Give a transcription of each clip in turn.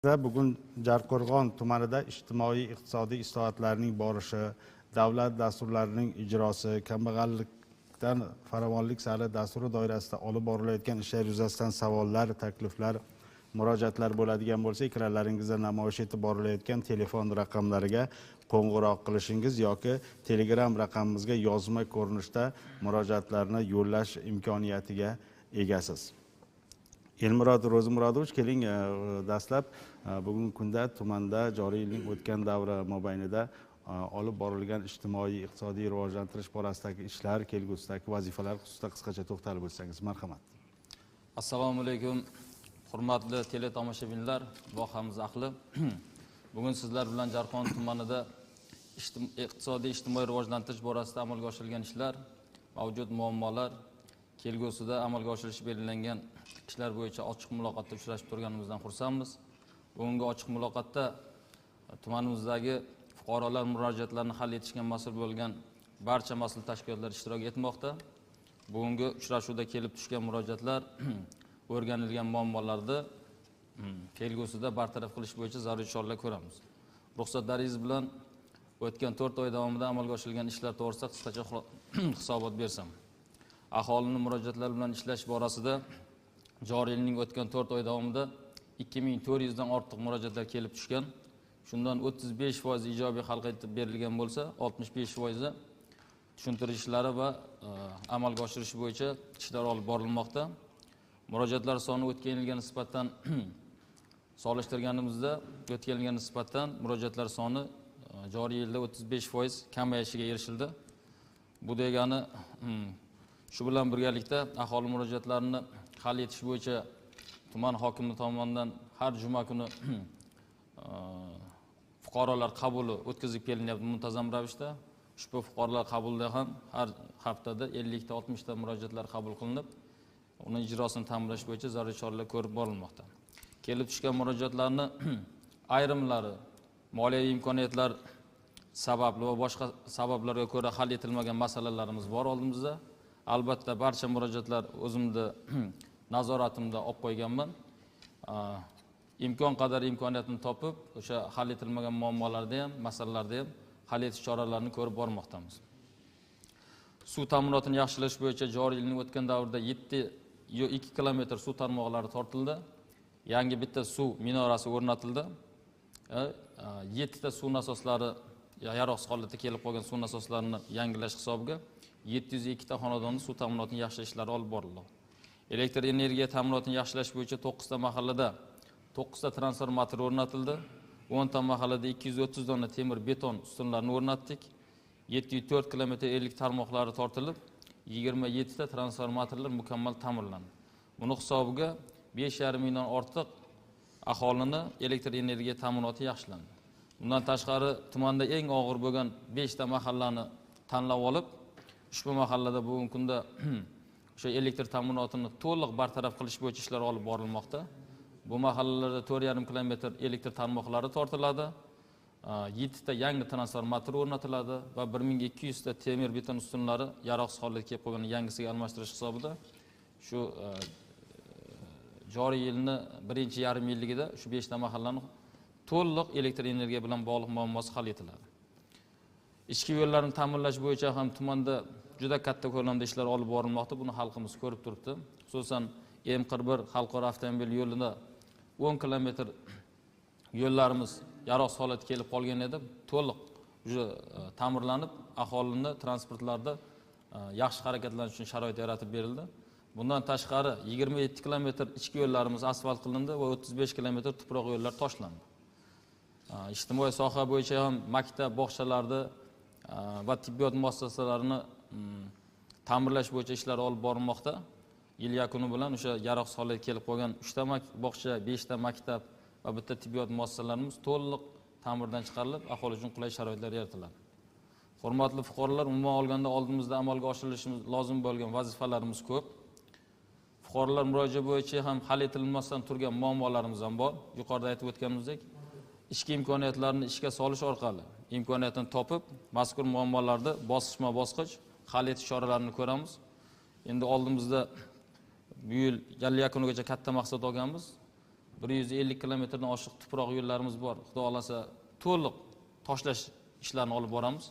Bugun Jarqo'rg'on tumanida ijtimoiy iqtisodiy islohotlarning borishi, davlat dasturlarining ijrosi, kambag'allikdan farovonlik sari dasturi doirasida olib borilayotgan ishlar yuzasidan savollar, takliflar, murojaatlar bo'ladigan bo'lsa, ekranlaringizda namoyish etib borilayotgan telefon raqamlariga qo'ng'iroq qilishingiz yoki Telegram raqamimizga yozma ko'rinishda murojaatlarni yo'llash imkoniyatiga egasiz. Elmurod Ro'zimurodovich, keling, dastlab bugungi kunda tumanda joriy yilning o'tgan davri mobaynida olib borilgan ijtimoiy iqtisodiy rivojlantirish borasidagi ishlar, kelgusidagi vazifalar xususida qisqacha to'xtalib o'tsangiz, marhamat. Assalomu alaykum, hurmatli teletomoshabinlar, vohamiz ahli. Bugun sizlar bilan Jarqo'rg'on tumanida iqtisodiy ijtimoiy rivojlantirish borasida amalga oshirilgan ishlar, mavjud muammolar, kelgusida amalga oshirilishi belgilangan ishlar bo'yicha ochiq muloqotda uchrashib turganimizdan xursandmiz. Bugungi ochiq muloqotda tumanimizdagi fuqarolar murojaatlarini hal etishga mas'ul bo'lgan barcha mas'ul tashkilotlar ishtirok etmoqda. Bugungi uchrashuvda kelib tushgan murojaatlar, o'rganilgan muammolarni kelgusida bartaraf qilish bo'yicha zarur choralar ko'ramiz. Ruxsatlaringiz bilan o'tgan 4 oy davomida amalga oshirilgan ishlar to'g'risida qisqacha hisobot bersam. Aholini murojaatlari bilan ishlash borasida joriy yilning o'tgan 4 oy davomida 2400 dan ortiq murojaatlar kelib tushgan. Shundan 35% ijobiy hal etib berilgan bo'lsa, 65% tushuntirish ishlari va amalga oshirish bo'yicha ishlar olib borilmoqda. Murojaatlar soni o'tgan yilga nisbatan solishtirganimizda, o'tgan yilga nisbatan murojaatlar soni joriy yilda 35% kamayishiga erishildi. Bu degani, shu bilan birgalikda aholi murojaatlarini hal etish bo'yicha tuman hokimi tomonidan har juma kuni fuqarolar qabuli o'tkazib kelinyapti muntazam ravishda. Ushbu fuqarolar qabulida ham har haftada 50 ta 60 ta murojaatlar qabul qilinib, uni ijrosini ta'minlash bo'yicha zarur choralar ko'rib borilmoqda. Kelib tushgan murojaatlarni ayrimlari moliyaviy imkoniyatlar sababli va boshqa sabablarga ko'ra hal etilmagan masalalarimiz bor oldimizda. Albatta barcha murojaatlar o'zimni nazoratimda olib qo'yganman. Imkon qadar imkoniyatni topib, o'sha hal etilmagan muammolarni ham, masalalarni ham hal etish choralarini ko'rib bormoqdamiz. Suv ta'minotini yaxshilash bo'yicha joriy yilning o'tgan davrida 7.2 kilometr suv tarmoqlari tortildi. Yangi bitta suv minorasi o'rnatildi. 7 ta suv nasoslari yaroqsiz holatda kelib qolgan suv nasoslarini yangilash hisobiga 702 ta xonadonda suv ta'minotini yaxshilash ishlari olib borildi. Elektr energiya ta'minotini yaxshilash bo'yicha 9 ta mahallada 9 ta transformator o'rnatildi. 10 ta mahallada 230 dona temir beton ustunlarini o'rnatdik. 704 kilometr elektr tarmoqlari tortilib, 27 ta transformatorlar mukammal ta'mirlandi. Buni hisobiga 5,5 mingdan ortiq aholini elektr energiya ta'minoti yaxshilandi. Bundan tashqari tumanda eng og'ir bo'lgan 5 ta mahallani tanlab olib, ushbu mahallada bugungi kunda o'sha elektr ta'minotini to'liq bartaraf qilish bo'yicha ishlar olib borilmoqda. Bu mahallalarda 4,5 kilometr elektr tarmoqlari tortiladi, 7 ta yangi transformator o'rnatiladi va 1200 ta temir beton ustunlari yaroqsiz holatga kelib qolgan yangisiga almashtirish hisobida shu joriy yilni birinchi yarim yilligida shu 5 ta mahallani to'liq elektr energiya bilan bog'liq muammosi hal etiladi. Ichki yo'llarni ta'minlash bo'yicha ham tumanda juda katta ko'lamda ishlar olib borilmoqda. Buni xalqimiz ko'rib turibdi. Xususan M41 xalqaro avtomobil yo'lida 10 kilometr yo'llarimiz yaroqsiz holatga kelib qolgan edi. To'liq уже ta'mirlanib, aholini transportlarda yaxshi harakatlanish uchun sharoit yaratib berildi. Bundan tashqari 27 kilometr ichki yo'llarimiz asfalt qilindi va 35 kilometr tuproq yo'llar toshlandi. Ijtimoiy soha bo'yicha ham maktab, bog'chalarda va tibbiyot muassasalarini ta'mirlash bo'yicha ishlar olib borilmoqda. Yil yakuni bilan o'sha yaroqsiz holatga kelib qolgan 3 ta bog'cha, 5 ta maktab va bitta tibbiyot muassasalarimiz to'liq ta'mirdan chiqarilib, aholi uchun qulay sharoitlar yaratiladi. Hurmatli fuqarolar, umuman olganda oldimizda amalga oshirilishi lozim bo'lgan vazifalarimiz ko'p. Fuqarolar murojaati bo'yicha ham hal etilmasdan turgan muammolarimiz ham bor. Yuqorida aytib o'tganimizdek, ichki imkoniyatlarni ishga solish orqali imkoniyatini topib, mazkur muammolarni bosqichma-bosqich hal etish choralarini ko'ramiz. Endi oldimizda bu yil yakunigacha katta maqsad olganmiz. 150 kilometrdan oshiq tuproq yo'llarimiz bor. Xudo xolasa to'liq toshlash ishlarini olib boramiz.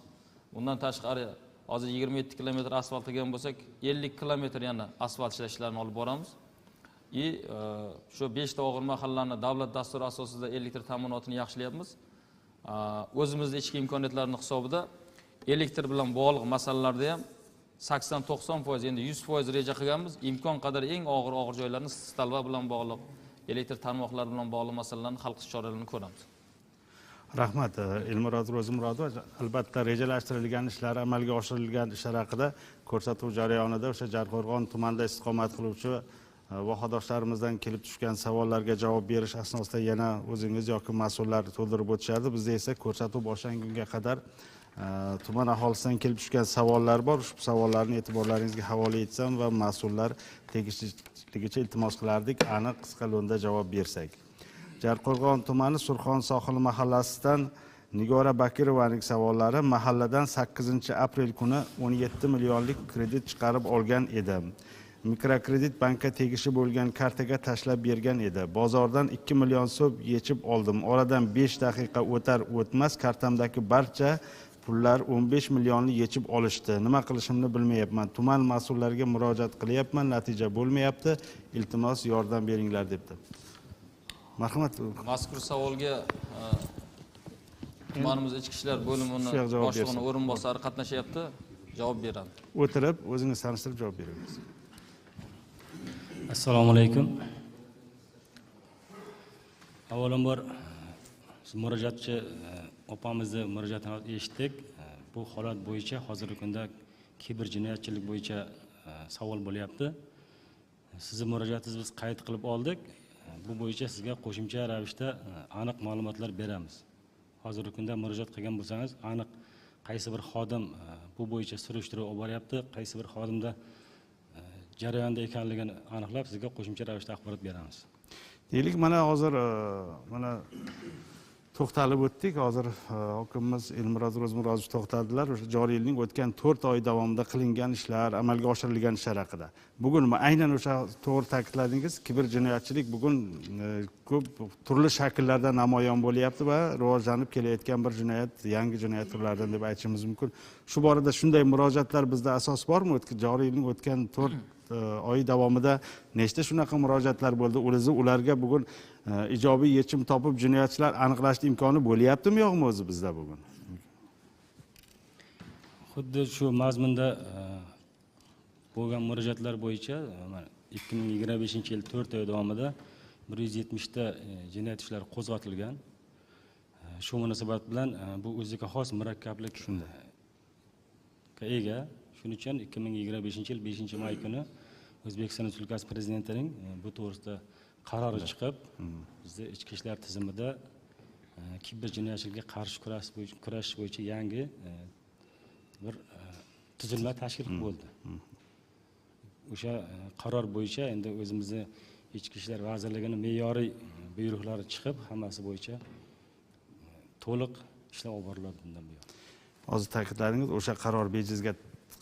Bundan tashqari hozir 27 kilometr asfalt qilgan bo'lsak, 50 kilometr yana asfalt ishlash ishlarini olib boramiz. Shu 5 ta og'ir mahallani davlat dasturi asosida elektr ta'minotini yaxshilayapmiz. O'zimizni ichki imkoniyatlarning hisobida elektr bilan bog'liq masalalarda ham 80-90%, endi 100% reja qilganmiz. Imkon qadar eng og'ir joylarni stalva bilan bog'liq, elektr tarmoqlari bilan bog'liq masalalarni hal qilish choralarini ko'ramiz. Rahmat, Elmurod Ro'zimurodovich. Albatta rejalashtirilgan ishlar, amalga oshirilgan ishlar haqida ko'rsatuv jarayonida o'sha Jarqo'rg'on tumanida istiqomat qiluvchi vahodoshlarimizdan kelib tushgan savollarga javob berish asnosida yana o'zingiz yoki mas'ullar to'ldirib o'tishadi. Bizda esa ko'rsatuv boshlangunga qadar tuman aholisidan kelib tushgan savollar bor. Ushbu savollarni e'tiborlaringizga havola etsam va mas'ullar tegishligicha iltimos qilardik, aniq qisqa lo'nda javob bersak. Jarqo'rg'on tumani Surxon sohili mahallasidan Nigora Bakirovaning savollari. Mahalladan 8-aprel kuni 17 millionlik kredit chiqarib olgan edim. Mikrokredit bankka tegishi bo'lgan kartaga tashlab bergan edi. Bozordan 2 million so'm yechib oldim. Oradan 5 daqiqa o'tar o'tmas kartamdagi barcha pullar 15 millionni yechib olishdi. Nima qilishimni bilmayapman. Tuman mas'ullariga murojaat qilyapman, natija bo'lmayapti. Iltimos yordam beringlar debdi. Marhamat. Mazkur savolga tumanimiz ichki ishlar bo'limini boshlig'ining o'rinbosari qatnashyapti, javob beradi. O'tirib, o'zingiz tanishtirib javob beringiz. Assalomu alaykum. Avvalambor murojaatchi opamizni murojaatini eshitdik. Bu holat bo'yicha hozirgi kunda kiber jinoyatchilik bo'yicha savol bo'lyapti. Sizni murojaatingizni biz qayd qilib oldik. Bu bo'yicha sizga qo'shimcha ravishda aniq ma'lumotlar beramiz. Hozirgi kunda murojaat qilgan bo'lsangiz, aniq qaysi bir xodim bu bo'yicha surishtiruv olib boryapti, qaysi bir xodimda jarayonda ekanligini aniqlab sizga qo'shimcha ravishda axborot beramiz. Deylik, mana hozir mana to'xtalib o'tdik. Hozir hokimimiz Elmurod Ro'zimurodovich to'xtaldilar o'sha joriy yilning o'tgan 4 oy davomida qilingan ishlar, amalga oshirilgan ishlar haqida. Bugun aynan o'sha to'g'ri ta'kidladingiz, kiber jinoyatchilik bugun ko'p turli shakllarda namoyon bo'lyapti va rivojlanib kelayotgan bir jinoyat, yangi jinoyat turlaridan deb aytishimiz mumkin. Shu borada shunday murojaatlar bizda asos bormi? Joriy yilning o'tgan 4 oy davomida nechta shunaqa murojaatlar bo'ldi? O'zi ularga bugun ijobiy yechim topib jinoyatchilar aniqlash imkoni bo'lyaptimi yo'qmi o'zi bizda bugun? Xuddi shu mazmunda bo'lgan murojaatlar bo'yicha mana 2025-yil 4 oy davomida 170 ta jinoyat ishlari qo'zg'atilgan. Shu munosabat bilan bu o'ziga xos murakkablik shunday ega. Shuning uchun 2025-yil 5-may kuni O'zbekiston Respublikasi Prezidentining bu to'g'risida qarori chiqib, bizda ichki ishlar tizimida kiber jinoyatchilikka qarshi kurashish bo'yicha yangi bir tuzilma tashkil bo'ldi. O'sha qaror bo'yicha endi o'zimizni Ichki ishlar vazirligining me'yoriy buyruqlari chiqib, hammasi bo'yicha to'liq ishlar olib boriladi bundan buyon. Hozir ta'kidladingiz, o'sha qaror bejizga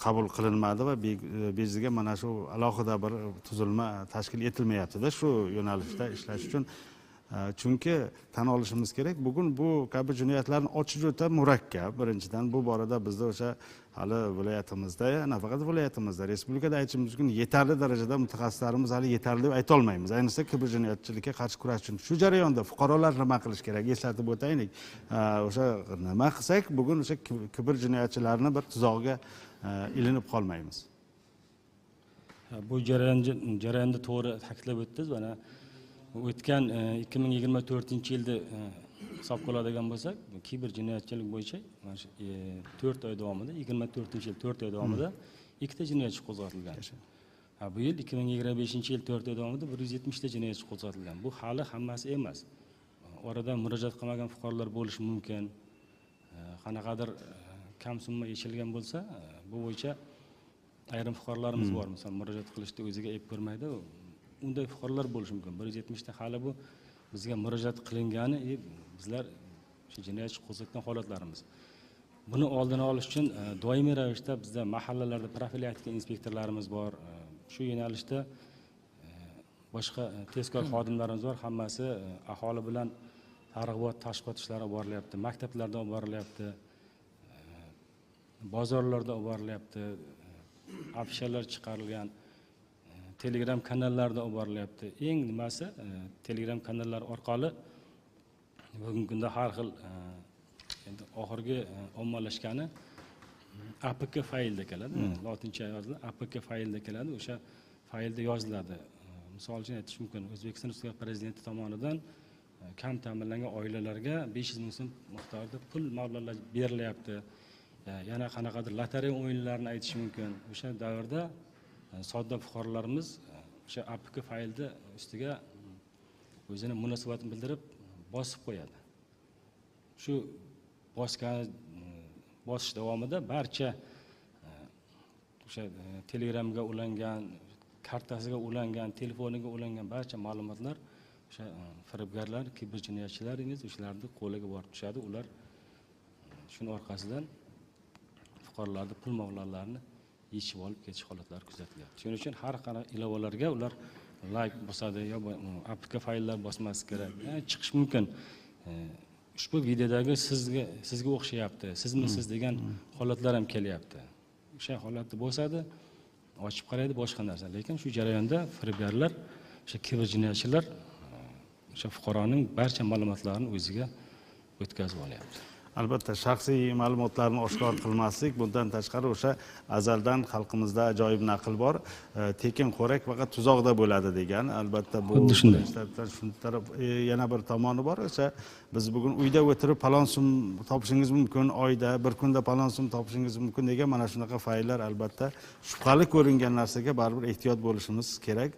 qabul qilinmadi va bejizga mana shu alohida bir tuzilma tashkil etilmayapti-da shu yo'nalishda ishlash uchun. Chunki tan olishimiz kerak, bugun bu kabi jinoyatlarni ochish o'ta murakkab. Birinchidan bu borada bizda o'sha hali viloyatimizda, nafaqat viloyatimizda, respublikada aytishimiz mumkin, yetarli darajada mutaxassislarimiz hali yetarli deb ayta olmaymiz. Ayniqsa kiber jinoyatchilikka qarshi kurash uchun. Shu jarayonda fuqarolar nima qilish kerak? Eslatib o'taylik. O'sha nima qilsak, bugun o'sha kiber jinoyatchilarni bir tuzog'iga ilinib qolmaymiz. Bu jarayonda to'g'ri ta'kidlab o'tdingiz. Mana o'tgan 2024-yilda hisobga oladigan bo'lsak, kiber jinoyatchilik bo'yicha mana shu 4 oy davomida, 24-yil 4 oy davomida 2 ta jinoyat ishi qo'zg'atilgan. Bu yil 2025-yil 4 oy davomida 170 ta jinoyat ishi qo'zg'atilgan. Bu hali hammasi emas. Orada murojaat qilmagan fuqarolar bo'lishi mumkin. Qanaqadir kam summa yechilgan bo'lsa, bu bo'yicha ayrim fuqarolarimiz bor, masalan, murojaat qilishda o'ziga ep ko'rmaydi. Unday fuqarolar bo'lishi mumkin. 170 ta hali bu bizga murojaat qilingani, bizlar o'sha jinoyat ishi qo'zg'atgan holatlarimiz. Buni oldini olish uchun doimiy ravishda bizda mahallalarda profilaktika inspektorlarimiz bor. Shu yo'nalishda boshqa tezkor xodimlarimiz bor, hammasi aholi bilan targ'ibot tashviqot ishlari olib borilyapti, maktablarda olib borilyapti, bozorlarda olib borilyapti, afishalar chiqarilgan, Telegram kanallarida olib borilyapti. Eng nimasi, Telegram kanallar orqali bugungi kunda har xil endi oxirgi ommalashgani APK faylda keladi, lotincha yoziladi, APK faylda keladi, o'sha faylda yoziladi. Misol uchun aytish mumkin, O'zbekiston Respublikasi Prezidenti tomonidan kam ta'minlangan oilalarga 500 ming so'm miqdorida pul mablag'lar berilyapti. Yana qanaqadir lotereya o'yinlarini aytish mumkin. O'sha davrda sodda fuqarolarimiz o'sha APK faylni ustiga o'zini munosabatini bildirib bosib qo'yadi. Shu bosish davomida barcha o'sha Telegramga ulangan, kartasiga ulangan, telefoniga ulangan barcha ma'lumotlar o'sha firibgarlar, kiberjinoyatchilarimiz o'shalarning qo'liga borib tushadi. Ular shuni orqasidan fuqarolarning pul mablag'larini yechib olib ketish holatlari kuzatilyapti. Shuning uchun har qanday ilovalarga ular like bosadi yo APK fayllar bosmasi kerak. Chiqish mumkin. Ushbu videodagi sizga o'xshayapti, sizmisiz degan holatlar ham kelyapti. O'sha holatda bo'lsadi, ochib qaraydi boshqa narsa. Lekin shu jarayonda firibgarlar, o'sha kiberjinoyatchilar o'sha fuqaroning barcha ma'lumotlarini o'ziga o'tkazib olyapti. Albatta, shaxsiy ma'lumotlarni oshkor qilmaslik, bundan tashqari o'sha azaldan xalqimizda ajoyib naql bor, tekin xo'rak faqat tuzoqda bo'ladi degan. Albatta bu taraf yana bir tomoni bor. O'sha biz bugun uyda o'tirib falon so'm topishingiz mumkin, oyda bir kunda falon so'm topishingiz mumkin degan mana shunaqa fayllar albatta shubhali ko'ringan narsaga baribir ehtiyot bo'lishimiz kerak.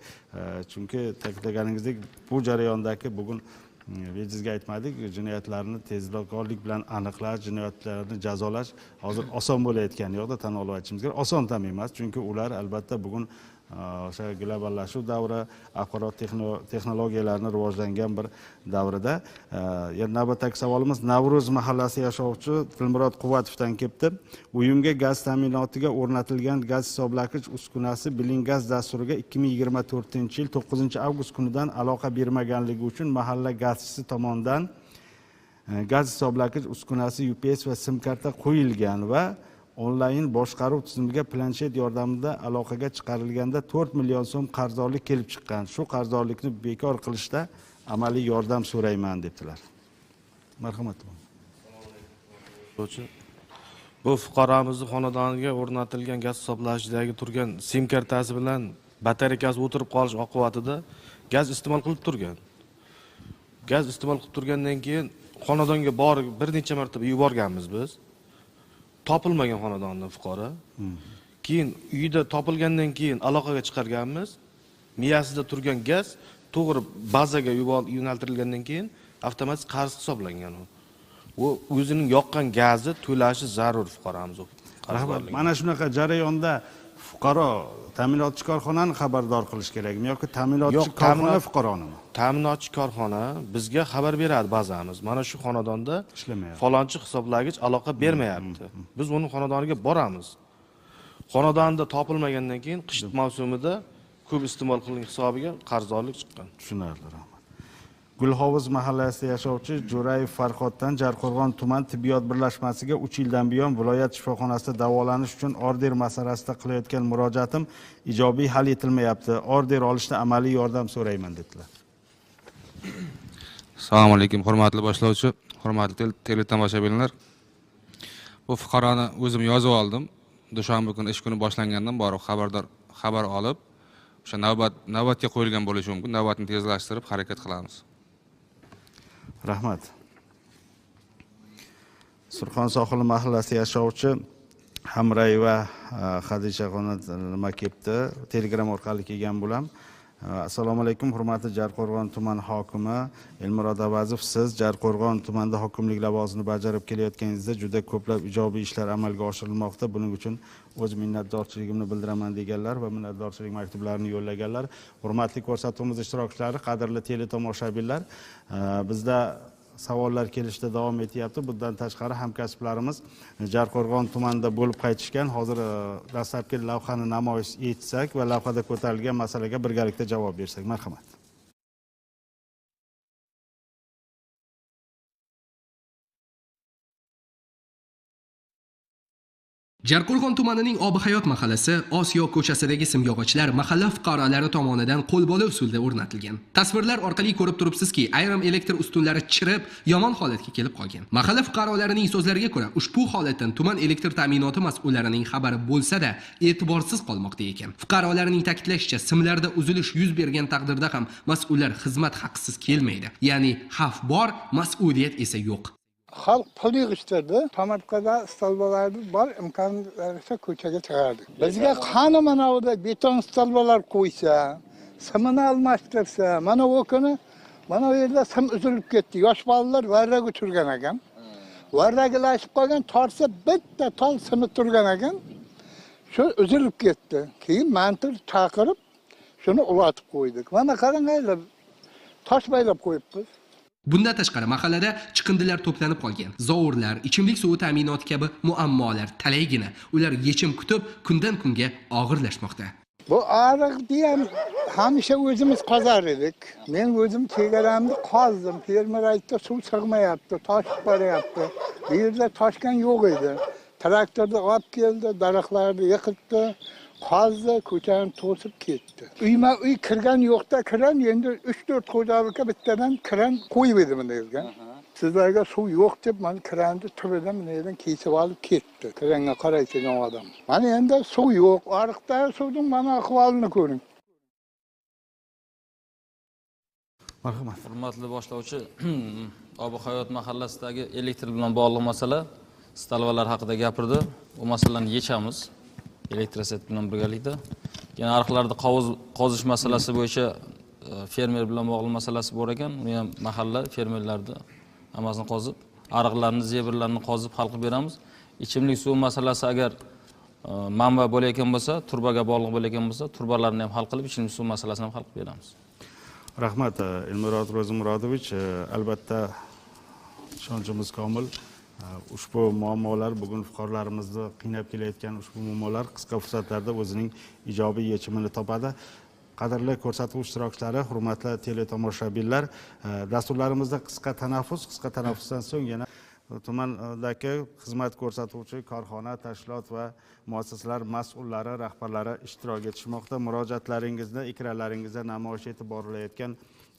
Chunki ta'kidlaganingizdek bu jarayondagi bugun bejizga aytmadik, jinoyatlarni tezkorlik bilan aniqlash, jinoyatlarni jazolash hozir oson bo'layotgani yo'qda, tan olib aytishimiz kerak. Oson ham emas, chunki ular albatta bugun o'sha globallashuv davri, axborot texnologiyalarini rivojlangan bir davrida. Yana navbatdagi savolimiz Navro'z mahallasi yashovchi Dilmurod Quvvatovdan kelibdi. Uyimga gaz ta'minotiga o'rnatilgan gaz hisoblagich uskunasi Biling gaz dasturiga 2024-yil 9-avgust kunidan aloqa bermaganligi uchun mahalla gazchisi tomonidan gaz hisoblagich uskunasi UPS va SIM karta qo'yilgan va onlayn boshqaruv tizimiga planshet yordamida aloqaga chiqarilganda 4 million so'm qarzdorlik kelib chiqqan. Shu qarzdorlikni bekor qilishda amaliy yordam so'rayman debdilar. Marhamat. Bu fuqaromizning xonadoniga o'rnatilgan gaz hisoblashdagi turgan SIM kartasi bilan batareykasi o'tirib qolish oqibatida gaz iste'mol qilib turgan. Gaz iste'mol qilib turgandan keyin xonadonga borib bir necha marta yuborganmiz biz. Topilmagan xonadondan fuqaro. Keyin uyida topilgandan keyin aloqaga chiqarganmiz. Miyasida turgan gaz to'g'ri bazaga yo'naltirilgandan keyin avtomatik qarz hisoblangan u. U o'zining yoqqan gazi to'lashi zarur fuqaromiz. Rahmat. Mana shunaqa jarayonda fuqaro ta'minotchi korxonani xabardor qilish kerakmi yoki ta'minotchi korxona fuqaronimi? Ta'minotchi korxona bizga xabar beradi bazamiz. Mana shu xonadonda falonchi hisoblagich aloqa bermayapti. Biz uning xonadoniga boramiz. Xonadonda topilmagandan keyin qish mavsumida ko'p iste'mol qilingan hisobiga qarzdorlik chiqqan. Tushunarli, rahmat. Gulhovuz mahallasida yashovchi Jo'rayev Farhoddan Jarqo'rg'on tuman tibbiyot birlashmasiga 3 yildan buyon viloyat shifoxonasida davolanish uchun order masalasida qilayotgan murojaatim ijobiy hal etilmayapti. Order olishda amaliy yordam so'rayman dedilar. Assalomu alaykum, hurmatli boshlovchi, hurmatli teletomoshabinlar. Bu fuqaroni o'zim yozib oldim. Dushanba kuni ish kuni boshlangandan borib xabar olib, o'sha navbatga qo'yilgan bo'lishi mumkin. Navbatni tezlashtirib harakat qilamiz. Rahmat. Surxon sohili mahallasida yashovchi Hamrayeva Xadichaxona nima kelibdi? Telegram orqali kelgan bo'lam. Assalomu alaykum, hurmatli Jarqo'rg'on tuman hokimi Elmurod Avazov, siz Jarqo'rg'on tumanida hokimlik lavozimini bajarib kelayotganingizda juda ko'plab ijobiy ishlar amalga oshirilmoqda. Buning uchun o'z minnatdorchiligimni bildiraman deganlar va minnatdorchilik maktublarini yo'llaganlar. Hurmatli ko'rsatuvimiz ishtirokchilari, qadrli teletomoshabinlar, bizda savollar kelishda davom etyapti. Bundan tashqari hamkasblarimiz Jarqo'rg'on tumanida bo'lib qaytishgan. Hozir dastlabki lavhani namoyish etsak va lavhada ko'tarilgan masalaga birgalikda javob bersak. Marhamat. Jarqo'rg'on tumanining Obihayot mahallasi Osiyo ko'chasidagi simyog'ochlar mahalla fuqarolari tomonidan qo'lbola usulda o'rnatilgan. Tasvirlar orqali ko'rib turibsizki, ayrim elektr ustunlari chirib, yomon holatga kelib qolgan. Mahalla fuqarolarining so'zlariga ko'ra, ushbu holatdan tuman elektr ta'minoti mas'ullarining xabari bo'lsa-da, e'tiborsiz qolmoqda ekan. Fuqarolarning ta'kidlashicha, simlarda uzilish yuz bergan taqdirda ham mas'ullar xizmat haqisiz kelmaydi. Ya'ni xavf bor, mas'uliyat esa yo'q. Xalq pul yig'ishtirdi. Tomorqada stolbalarni bor imkonlaricha ko'chaga chiqardik. Bizga qani mana bu beton stolbalar qo'ysa, simini almashtirsa, mana u kuni mana bu yerda sim uzilib ketdi. Yosh bolalar varrak uchirgan ekan. Varraglashib qolgan, tortsa bitta tol simi turgan ekan. Shu uzilib ketdi. Keyin mantir chaqirib shuni ulatib qo'ydik. Mana qaranglar, tosh baylab qo'yibmiz. Bundan tashqari mahallada chiqindilar to'planib qolgan. Zovurlar, ichimlik suvi ta'minoti kabi muammolar talaygina. Ular yechim kutib, kundan kunga og'irlashmoqda. Bu ariqni ham hamisha o'zimiz qozar edik. Men o'zim chegaramni qozdim. Fermer aytdi, suv sig'mayapti, toshib boryapti. Bu yerda toshgan yo'q edi. Traktorni olib keldi, daraxtlarni yiqitdi, qozdi, ko'chani to'sib ketdi. Uyma uy kirgan yo'qda kiran, endi 3-4 xo'jalikka bittadan kiran qo'yib edi bunda yerga. Sizlarga suv yo'q deb mana kiranni tubidan bundan yerdan kesib olib ketdi. Kiranga qaraydigan odam. Mana endi suv yo'q, ariqda suvning mana ahvolini ko'ring. Marhamat. Hurmatli boshlovchi, Obihayot mahallasidagi elektr bilan bog'liq masala, stolbalar haqida gapirdi. Bu masalani yechamiz elektroset bilan birgalikda. Yana ariqlarni qozish masalasi bo'yicha fermer bilan bog'liq masalasi bor ekan. Uni ham mahalla fermerlarni hammasini qozib, ariqlarni, zebrlarni qozib hal qilib beramiz. Ichimlik suvi masalasi agar manba bo'layotgan bo'lsa, turbaga bog'liq bo'layotgan bo'lsa, turbalarni ham hal qilib, ichimlik suvi masalasini ham hal qilib beramiz. Rahmat, Elmurod Ro'zimurodovich. Albatta ishonchimiz komil. Ushbu muammolar bugun fuqarolarimizni qiynab kelayotgan ushbu muammolar qisqa fursatlarda o'zining ijobiy yechimini topadi. Qadrli ko'rsatuv ishtirokchilari, hurmatli teletomoshabinlar, dasturlarimizda qisqa tanaffus, qisqa tanaffusdan so'ng yana tumandagi xizmat ko'rsatuvchi korxona, tashkilot va muassasalar mas'ullari, rahbarlari ishtirok etishmoqda. Murojaatlaringizni ekranlaringizda namoyish etib borilayotgan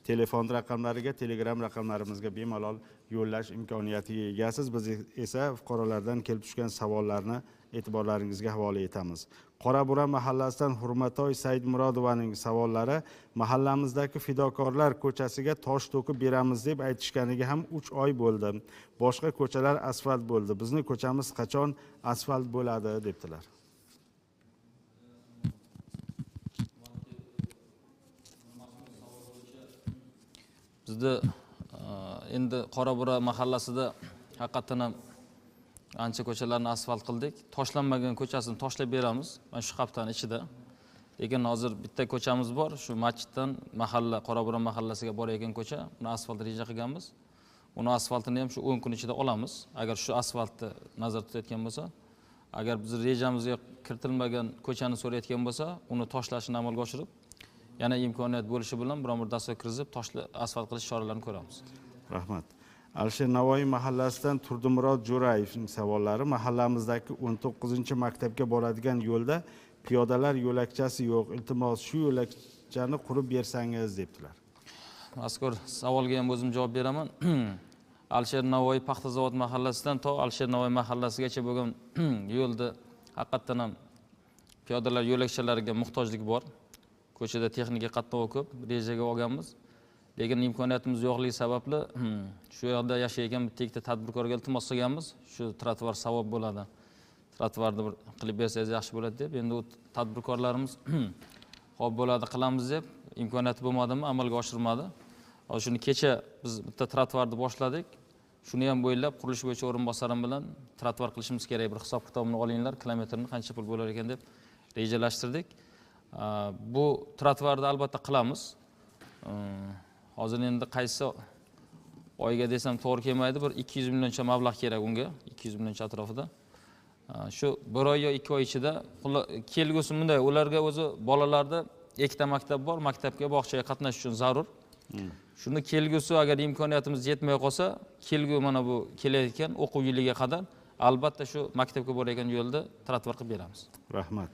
telefon raqamlariga, Telegram raqamlarimizga bemalol yo'llash imkoniyatiga egasiz. Biz esa fuqarolardan kelib tushgan savollarni e'tiborlaringizga havola etamiz. Qorabura mahallasidan Hurmatoy Saidmurodovaning savollari: mahallamizdagi fidokorlar ko'chasiga tosh to'kib beramiz deb aytishganiga ham 3 oy bo'ldi. Boshqa ko'chalar asfalt bo'ldi. Bizni ko'chamiz qachon asfalt bo'ladi debdilar. Bizda endi Qorabura mahallasida haqiqatan ham ancha ko'chalarni asfalt qildik. Toshlanmagan ko'chasini toshlab beramiz mana shu haftaning ichida. Lekin hozir bitta ko'chamiz bor, shu masjiddan mahalla, Qorabura mahallasiga borayotgan ko'cha, uni asfalt reja qilganmiz. Uni asfaltini ham shu 10 kun ichida olamiz. Agar shu asfaltni nazarda tutayotgan bo'lsa, agar biz rejamizga kiritilmagan ko'chani so'rayotgan bo'lsa, uni toshlashni amalga oshirib, yana imkoniyat bo'lishi bilan biron bir dastur kirgizib, toshli asfalt qilish choralarini ko'ramiz. Rahmat. Alisher Navoiy mahallasidan Turdimurod Jo'rayevning savollari: mahallamizdagi 19-maktabga boradigan yo'lda piyodalar yo'lakchasi yo'q. Iltimos, shu yo'lakchani qurib bersangiz debdilar. Mazkur savolga ham o'zim javob beraman. Alisher Navoiy Paxtazavod mahallasidan to Alisher Navoiy mahallasigacha bo'lgan yo'lda haqiqatan ham piyodalar yo'lakchalariga muhtojlik bor. Ko'chada texnika qatnovi ko'p, rejaga olganmiz. Lekin imkoniyatimiz yo'qligi sababli shu yerda yashayotgan bitta ikkita tadbirkorga iltimos qilganmiz. Shu trotuar savob bo'ladi. Trotuarni bir qilib bersangiz yaxshi bo'ladi deb. Endi u tadbirkorlarimiz xo'p bo'ladi, qilamiz deb imkoniyati bo'lmadimi, amalga oshirmadi. Hozir shuni kecha biz bitta trotuarni boshladik. Shuni ham bo'ylab qurilish bo'yicha o'rinbosarim bilan trotuar qilishimiz kerak, bir hisob kitobini olinglar, kilometrini qancha pul bo'lar ekan deb rejalashtirdik. Bu trotuarni albatta qilamiz. Hozir endi qaysi oyga desam to'g'ri kelmaydi, bir 200 millioncha mablag' kerak unga, 200 millioncha atrofida. Shu bir oy yo 2 oy ichida kelgusi bunday, ularga o'zi bolalarda ikkita maktab bor, maktabga, bog'chaga qatnash uchun zarur. Shuni kelgusi agar imkoniyatimiz yetmay qolsa, kelgu mana bu kelayotgan o'quv yiliga qadar albatta shu maktabga borayotgan yo'lda trotuar qilib beramiz. Rahmat.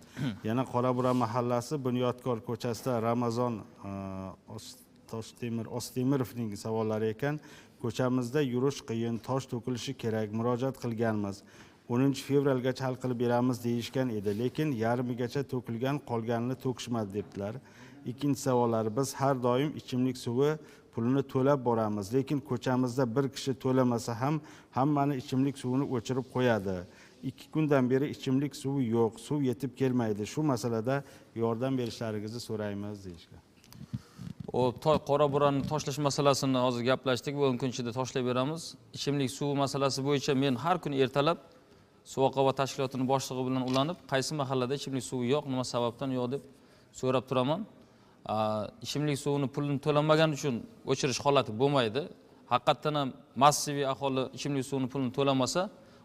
Yana Qorabura mahallasi Bunyodkor ko'chasida Ramazon Ostemirovning savollari ekan. Ko'chamizda yurish qiyin, tosh to'kilishi kerak, murojaat qilganmiz. 10 fevralgacha hal qilib beramiz deyishgan edi, lekin yarmigacha to'kilgan, qolganini to'kishmadi debdilar. Ikkinchi savollari, biz har doim ichimlik suvi pulini to'lab boramiz, lekin ko'chamizda bir kishi to'lamasa ham hammani ichimlik suvini o'chirib qo'yadi. 2 kundan beri ichimlik suvi yo'q, suv yetib kelmaydi. Shu masalada yordam berishlaringizni so'raymiz deyishgan. O Qoraburani toshlash masalasini hozir gaplashdik, bu 10 kun ichida toshlab beramiz. Ichimlik suvi masalasi bo'yicha men har kuni ertalab suv oqova tashkilotining boshlig'i bilan ulanib, qaysi mahallada ichimlik suvi yo'q, nima sababdan yo'q deb so'rab turaman. Ichimlik suvini pulini to'lanmagani uchun o'chirish holati bo'lmaydi. Haqiqatan ham massiviy aholi ichimlik suvini pulini to'lamasa,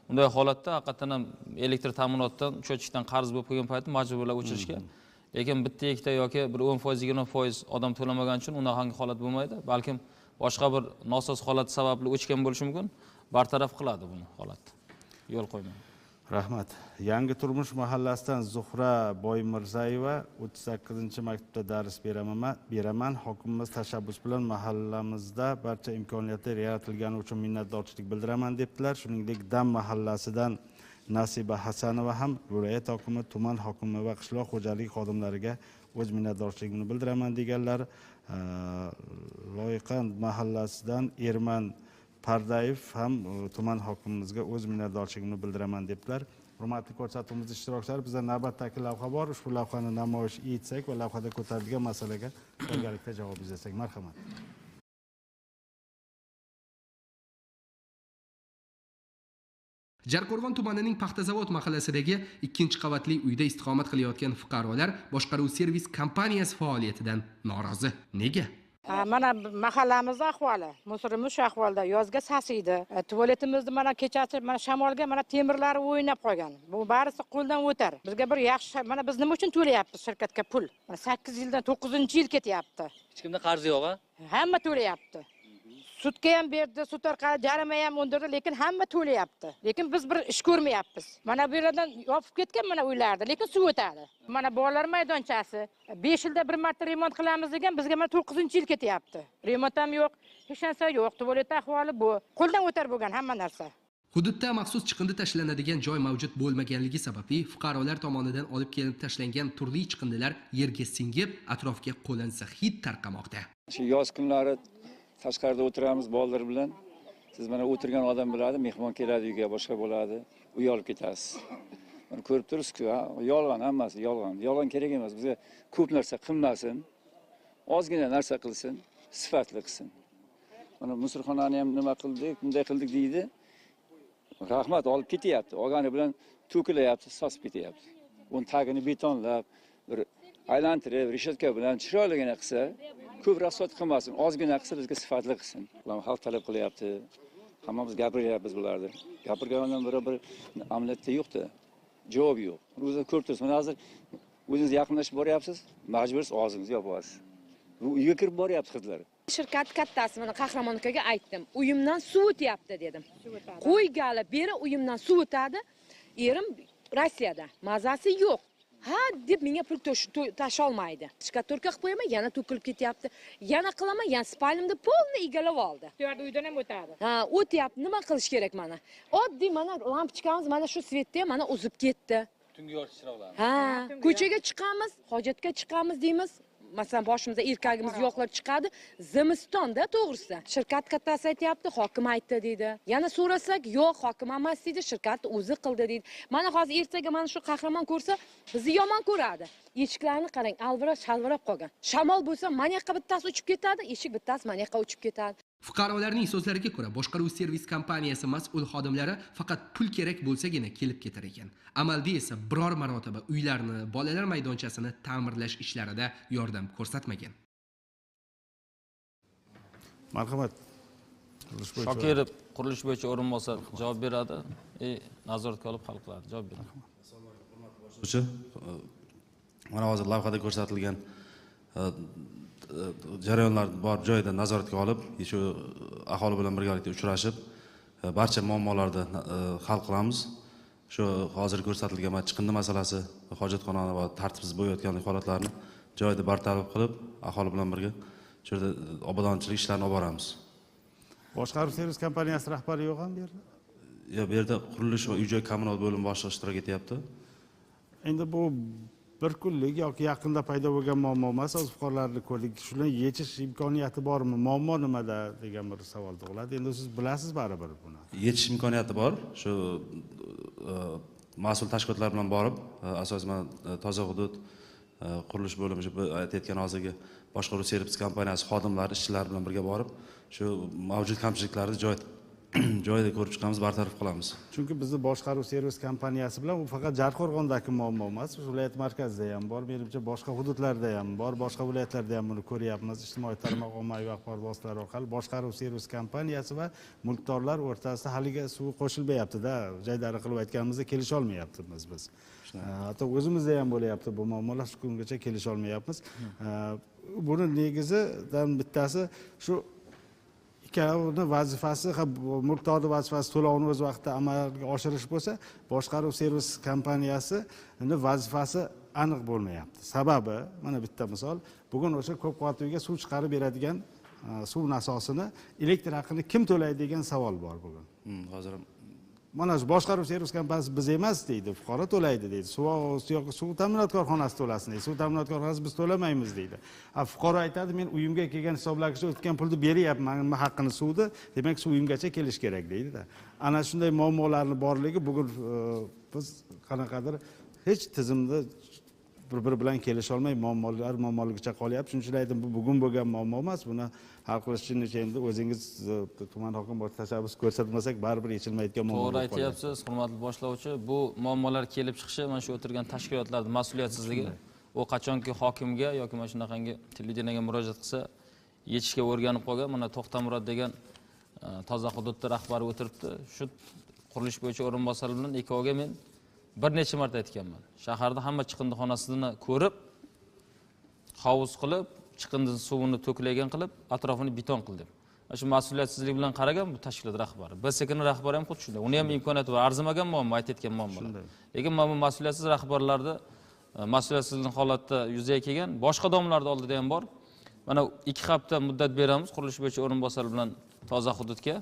unday holatda haqiqatan ham elektr ta'minotidan, cho'chikdan qarz bo'lib qolgan paytda majbur bo'lib o'chirishga. Lekin bitta ikkita yoki bir 10%, 20% odam to'lamagani uchun unaqangi holat bo'lmaydi. Balkim boshqa bir nosoz holat sababli o'chgan bo'lishi mumkin, bartaraf qiladi buni holatni. Yo'l qo'ymaydi. Rahmat. Yangi turmush mahallasidan Zuhra Boymirzayeva 38-maktabda dars beraman. Hokimimiz tashabbus bilan mahallamizda barcha imkoniyatlar yaratilgani uchun minnatdorchilik bildiraman debdilar. Shuningdek, Dam mahallasidan Nasiba Hasanova ham viloyat hokimi, tuman hokimi va qishloq xo'jaligi xodimlariga o'z minnatdorchiligimni bildiraman deganlar. Loyiqand mahallasidan Erman Pardayev ham tuman hokimimizga o'z minnatdorchiligimni bildiraman debdilar. Hurmatli ko'rsatuvimiz ishtirokchilari, bizda navbatdagi lavha bor. Ushbu lavhani namoyish etsak va lavhada ko'tarilgan masalaga birgalikda javob izlasak. Marhamat. Jarqo'rg'on tumanining Paxtazavod mahallasidagi 2-qavatli uyda istiqomat qilayotgan fuqarolar boshqaruv servis kompaniyasi faoliyatidan norozi. Nega? Mana mahallamiz ahvoli, musurimiz shu ahvolda, yozga sasiydi. Tualetimizni mana kechasi mana shamolga mana temirlari o'ynab qolgan. Bu barisi qo'ldan o'tar. Bizga bir yaxshi, mana biz nima uchun to'layapmiz shirkatga pul? Mana 8 yildan 9-yil ketyapti. Hech kimda qarzi yo'q, a? Hamma to'layapti. Sudga ham berdi, sud orqali jarima ham undirdi, lekin hamma to'layapti. Lekin biz bir ish ko'rmayapmiz. Mana bu yerdan yopib ketgan mana uylarni, lekin suv o'tadi. Mana bolalar maydonchasi 5 yilda bir marta remont qilamiz degan, bizga mana 9-yil ketyapti. Remont ham yo'q, hech narsa yo'q, tualet ahvoli bu. Qo'ldan o'tar bo'lgan hamma narsa. Hududda maxsus chiqindi tashlanadigan joy mavjud bo'lmaganligi sababli fuqarolar tomonidan olib kelinib tashlangan turli chiqindilar yerga singib, atrofga qo'lansa hid tarqamoqda. Shu yoz kunlari tashqarida o'tiramiz bolalar bilan. Siz mana o'tirgan odam biladi, mehmon keladi uyga, boshqa bo'ladi, uy olib ketasiz. Mana ko'rib turibsiz-ku, yolg'on hammasi, yolg'on. Yolg'on kerak emas, bizga ko'p narsa qilmasin, ozgina narsa qilsin, sifatli qilsin. Mana musulxonani ham nima qildik, bunday qildik deydi. Rahmat, olib ketyapti. Olgani bilan to'kilyapti, sosib ketyapti. Uni tagini betonlab, bir aylantirib, reshetka bilan chiroyligini qilsa, ko'p rasot qilmasin, ozgina qilsa bizga sifatli qilsin. Ular xalq talab qilyapti. Hammamiz gapiryapmiz bularni. Gapirgandan biri bir amaliyotda yo'qda. Javob yo'q. O'zingiz ko'rib turibsiz. Mana hozir o'zingiz yaqinlashib boryapsiz, majbursiz og'zingizni yopasiz. Bu uyga kirib boryapti qizlar. Shirkat kattasi mana Qahramon akaga aytdim. Uyimdan suv o'tyapti dedim. Qo'ygali beri uyimdan suv o'tadi. Erim Rossiyada. Mazasi yo'q. Ha deb menga pul tasholmaydi. Shkaturka qilib qo'yaman, yana to'kilib ketyapti. Yana qilaman, yana spalimni polni egallab oldi. Bu yerda uydan ham o'tadi. Ha, o'tyapti. Nima qilish kerak mana? Oddiy mana lampochkamiz mana shu svetda mana uzib ketdi. Tungi yoritish chiroqlari. Ha, ko'chaga chiqamiz, hojatga chiqamiz deymiz. Masalan, boshimizda erkagimiz yo'qlar chiqadi. Zimistonda to'g'risi. Shirkat kattasi aytayapti, hokim aytdi deydi. Yana so'rasak, yo'q, hokim emas deydi, shirkat o'zi qildi deydi. Mana hozir ertaga mana shu Qahramon ko'rsa, bizni yomon ko'radi. Eshiklarni qarang, alvirab-shalvirab qolgan. Shamol bo'lsa, mana yoqqa bittasi uchib ketadi, eshik bittasi mana yoqqa uchib ketadi. Fuqarolarning so'zlariga ko'ra, boshqaruv servis kompaniyasi mas'ul xodimlari faqat pul kerak bo'lsagina kelib ketar ekan. Amalda esa biror marotaba uylarni, bolalar maydonchasini ta'mirlash ishlarida yordam ko'rsatmagan. Marhamat. Shokirov qurilish bo'yicha o'rinbosar javob beradi. Nazoratga olib hal qiladi, javob beradi. Mana hozir lavhada ko'rsatilgan jarayonlar bor joyida nazoratga olib, shu aholi bilan birgalikda uchrashib, barcha muammolarni hal qilamiz. Shu hozir ko'rsatilgan chiqindi masalasi, hojatxonani va tartibsiz bo'layotgan holatlarni joyida bartaraf qilib, aholi bilan birga shu yerda obodonchilik ishlarini olib boramiz. Boshqaruv servis kompaniyasi rahbari yo'q ham bu yerda? Yo'q, bu yerda qurilish va uy-joy kommunal bo'limi boshlig'i ishtirok etyapti. Endi bu bir kunlik yoki yaqinda paydo bo'lgan muammo emas, o'z fuqarolarni ko'rdik. Shuni yechish imkoniyati bormi? Muammo nimada degan bir savol tug'iladi. Endi siz bilasiz baribir buni. Yechish imkoniyati bor. Shu mas'ul tashkilotlar bilan borib, asosan toza hudud qurilish bo'limi, shu aytayotgan hozirgi boshqaruv servis kompaniyasi xodimlari, ishchilar bilan birga borib, shu mavjud kamchiliklarni joyida ko'rib chiqamiz, bartaraf qilamiz. Chunki bizni boshqaruv servis kompaniyasi bilan u faqat Jarqo'rg'ondagi muammo emas, viloyat markazida ham bor, menimcha boshqa hududlarda ham bor, boshqa viloyatlarda ham buni ko'ryapmiz. Ijtimoiy tarmoq, ommaviy axborot vositalari orqali boshqaruv servis kompaniyasi va mulkdorlar o'rtasida haliga suv qo'shilmayapti-da, jaydari qilib aytganimizda kelisha olmayapmiz biz. Hatto o'zimizda ham bo'lyapti bu muammolar, shu kungacha kelisha olmayapmiz. Buni negizidan bittasi shu ikkalovini vazifasi, mulkdorning vazifasi to'lovni o'z vaqtida amalga oshirish bo'lsa, boshqaruv servis kompaniyasini vazifasi aniq bo'lmayapti. Sababi, mana bitta misol, bugun o'sha ko'p qavatli uyga suv chiqarib beradigan suv nasosini elektr haqini kim to'laydi degan savol bor bugun. Hozir mana shu boshqaruv servis kompaniyasi biz emas deydi, fuqaro to'laydi deydi. Suv ta'minot korxonasi to'lasin deydi. Suv ta'minot korxonasi biz to'lamaymiz deydi. Fuqaro aytadi, men uyimga kelgan hisoblagichda o'tgan pulni beryapman, haqqini suvni, demak suv uyimgacha kelish kerak deydi-da. Ana shunday muammolarning borligi bugun biz qanaqadir hech tizimda bir-biri bilan kelisha olmay muammolar muammoligicha qolyapti. Shuning uchun aytdim, bu bugun bo'lgan muammo emas, buni hal qilish uchun endi o'zingiz tuman hokimi bo'lib tashabbus ko'rsatmasak baribir yechilmaydigan muammo. To'g'ri aytyapsiz, hurmatli boshlovchi. Bu muammolar kelib chiqishi mana shu o'tirgan tashkilotlarning mas'uliyatsizligi. U qachonki hokimga yoki mana shunaqangi televideniyaga murojaat qilsa, yechishga o'rganib qolgan. Mana To'xtamurod degan toza hududda rahbari o'tiribdi. Shu qurilish bo'yicha o'rinbosar bilan ikkoviga men bir necha marta aytganman. Shaharda hamma chiqindixonasini ko'rib, hovuz qilib, chiqindi suvini to'kilagan qilib, atrofini beton qil deb. Shu mas'uliyatsizlik bilan qaragan bu tashkilot rahbari. BSKning rahbari ham xuddi shunday. Uni ham imkoniyati bor, arzimagan muammo, aytayotgan muammolar. Lekin mana bu mas'uliyatsiz rahbarlarda mas'uliyatsizlik holatda yuzaga kelgan boshqa domlarning oldida ham bor. Mana 2 hafta muddat beramiz qurilish bo'yicha o'rinbosar bilan toza hududga.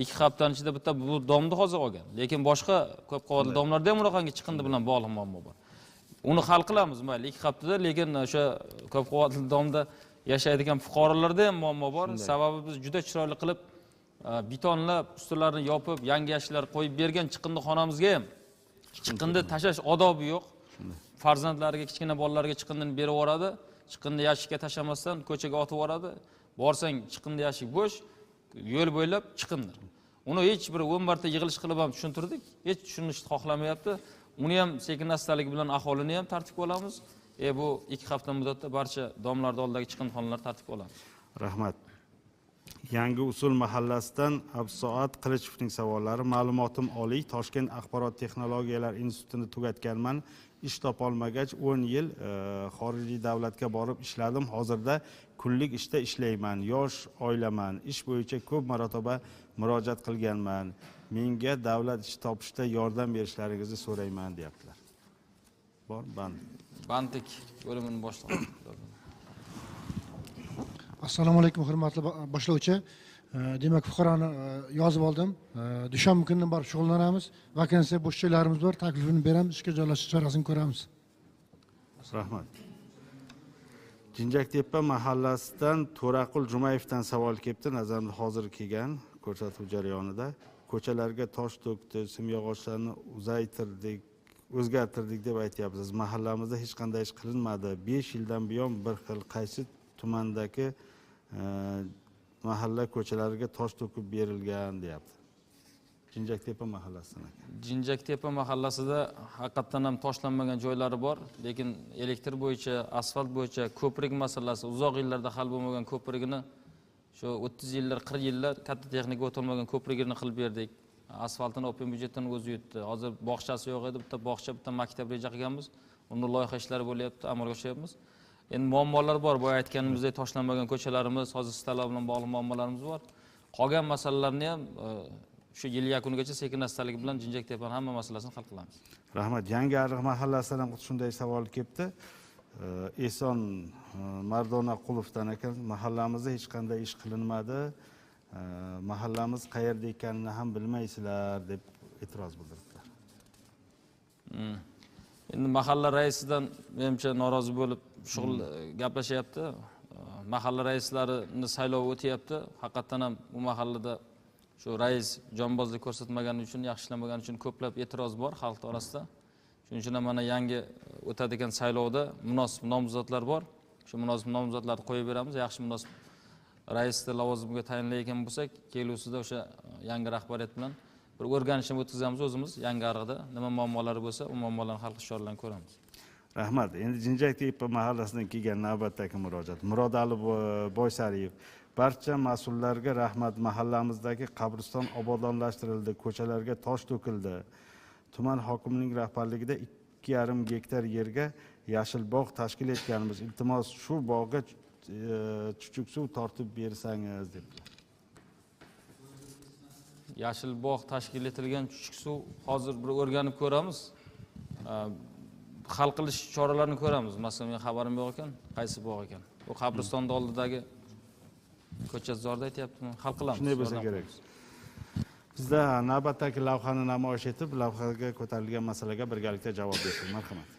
2 haftaning ichida bitta bu domni hozir olgan. Lekin boshqa ko'p qavatli domlarda ham unaqangi chiqindi bilan bog'liq muammo bor. Uni hal qilamiz mayli 2 haftada, lekin o'sha ko'p qavatli domda yashaydigan fuqarolarda ham muammo bor. Sababi biz juda chiroyli qilib betonlab, ustilarini yopib, yangi yashillar qo'yib bergan chiqindixonamizga ham chiqindi tashlash odobi yo'q. Farzandlariga, kichkina bolalarga chiqindini berib yuboradi. Chiqindi yashikka tashlamasdan ko'chaga otib yuboradi. Borsang chiqindi yashik bo'sh, yo'l bo'ylab chiqindi. Uni hech bir 10 marta yig'ilish qilib ham tushuntirdik, hech tushunishni xohlamayapti. Uni ham sekin astalik bilan aholini ham tartibga olamiz. Bu 2 hafta muddatda barcha domlarda oldidagi chiqindixonalar tartibga olamiz. Rahmat. Yangi usul mahallasidan Absoat Qilichevning savollari. Ma'lumotim oliy, Toshkent axborot texnologiyalari institutini tugatganman. Ish topolmagach 10 yil xorijiy davlatga borib ishladim. Hozirda kunlik ishda ishlayman. Yosh oilaman. Ish bo'yicha ko'p marotaba murojaat qilganman. Menga davlat ish topishda yordam berishlaringizni so'rayman deyaptilar. Bor band. Bandlik bo'limini boshlig'i. Assalomu alaykum hurmatli boshlovchi. Demak, fuqaroni yozib oldim. Dushanba kuni borib shug'ullanamiz. Vakansiya bo'sh joylarimiz bor, taklifini beramiz, ishga joylashish chorasini ko'ramiz. Rahmat. Jinjaktepa mahallasidan To'raqul Jumayevdan savol kelibdi. Nazarimda hozir kelgan ko'rsatuv jarayonida ko'chalarga tosh to'kdi, simyog'ochlarni uzaytirdik, o'zgartirdik deb aytyapsiz. Mahallamizda hech qanday ish qilinmadi. 5 yildan buyon bir xil qaysi tumandagi mahalla ko'chalariga tosh to'kib berilgan deyapti. Jinjaktepa mahallasidan ekan. Jinjaktepa mahallasida haqiqatan ham toshlanmagan joylari bor, lekin elektr bo'yicha, asfalt bo'yicha ko'prik masalasi uzoq yillarda hal bo'lmagan ko'prigini Shu 30 yillar, 40 yillar katta texnika o'tolmagan ko'prigini qilib berdik. Asfaltini OPM byudjetdan o'zi yutdi. Hozir bog'chasi yo'q edi, bitta bog'cha, bitta maktab reja qilganmiz. Unda loyiha ishlari bo'lyapti, amalga oshiryapmiz. Endi muammolar bor, boya aytganimizdek toshlanmagan ko'chalarimiz, hozir stalar bilan bog'liq muammolarimiz bor. Qolgan masalalarni ham shu yil yakunigacha sekin-astalik bilan Jinjaktepani hamma masalasini hal qilamiz. Rahmat. Yangiariq mahallasidan ham shunday savol kelibdi. Ehson Mardona Qulovdan ekan, mahallamizda hech qanday ish qilinmadi. Mahallamiz qayerda ekanini ham bilmaysizlar deb e'tiroz bildirdilar. Endi mahalla raisidan menimcha norozi bo'lib shug'ul gaplashyapti. Mahalla raislarini saylovi o'tyapti. Haqiqatan ham bu mahallada shu rais jonbozlik ko'rsatmagani uchun, yaxshi ishlamagani uchun ko'plab e'tiroz bor xalq orasida. Shuning uchun ham mana yangi o'tadigan saylovda munosib nomzodlar bor. Shu munosib nomzodlarni qo'yib beramiz. Yaxshi munosib raisni lavozimiga tayinlayotgan bo'lsak, kelgusida o'sha yangi rahbariyat bilan bir o'rganish ham o'tkazamiz o'zimiz Yangiariqda nima muammolari bo'lsa, u muammolarni hal qilish choralarini ko'ramiz. Rahmat. Endi Jinjaktepa mahallasidan kelgan navbatdagi murojaat. Murodali Boysariyev. Barcha mas'ullarga rahmat. Mahallamizdagi qabriston obodonlashtirildi, ko'chalarga tosh to'kildi. Tuman hokimining rahbarligida 2,5 gektar yerga yashil bog' tashkil etganmiz. Iltimos, shu bog'ga chuchuk suv tortib bersangiz debdi. Yashil bog' tashkil etilgan chuchuk suv hozir bir o'rganib ko'ramiz. Hal qilish choralarini ko'ramiz. Masalan, men xabarim yo'q ekan, qaysi bog' ekan. U qabristonni oldidagi ko'chatizorda aytyaptimi? Hal qilamiz. Shunday bo'lsa kerak. Bizda navbatdagi lavhani namoyish etib, lavhaga ko'tarilgan masalaga birgalikda javob bersak. Marhamat.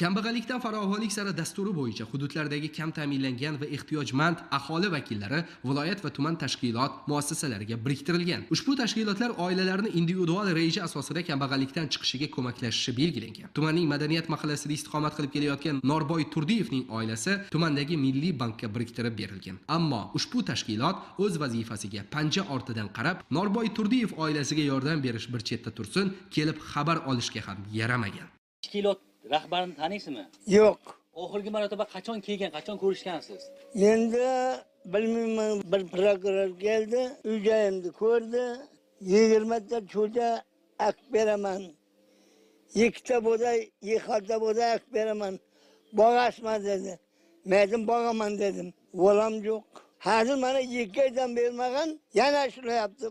Kambag'allikdan farovonlik sari dasturi bo'yicha hududlardagi kam ta'minlangan va ehtiyojmand aholi vakillari viloyat va tuman tashkilot muassasalariga biriktirilgan. Ushbu tashkilotlar oilalarni individual reja asosida kambag'allikdan chiqishiga ko'maklashishi belgilangan. Tumanning Madaniyat mahallasida istiqomat qilib kelayotgan Norboy Turdiyevning oilasi tumandagi Milliy bankka biriktirib berilgan. Ammo ushbu tashkilot o'z vazifasiga panja ortidan qarab, Norboy Turdiyev oilasiga yordam berish bir chetda tursin, kelib xabar olishga ham yaramagan. Tashkilot rahbarini taniysizmi? Yo'q. Oxirgi marotaba qachon kelgan, qachon ko'rishgansiz? Endi bilmayman, bir prokuror keldi, uy joyimni ko'rdi. 20 ta cho'ja akib beraman. 2 ta bug'doy, 2 xalta bug'doy akib beraman. Boğasma dedi. Men boğaman dedim. Volam yo'q. Hozir mana 2 oydan bermagan, yana ishlayapti.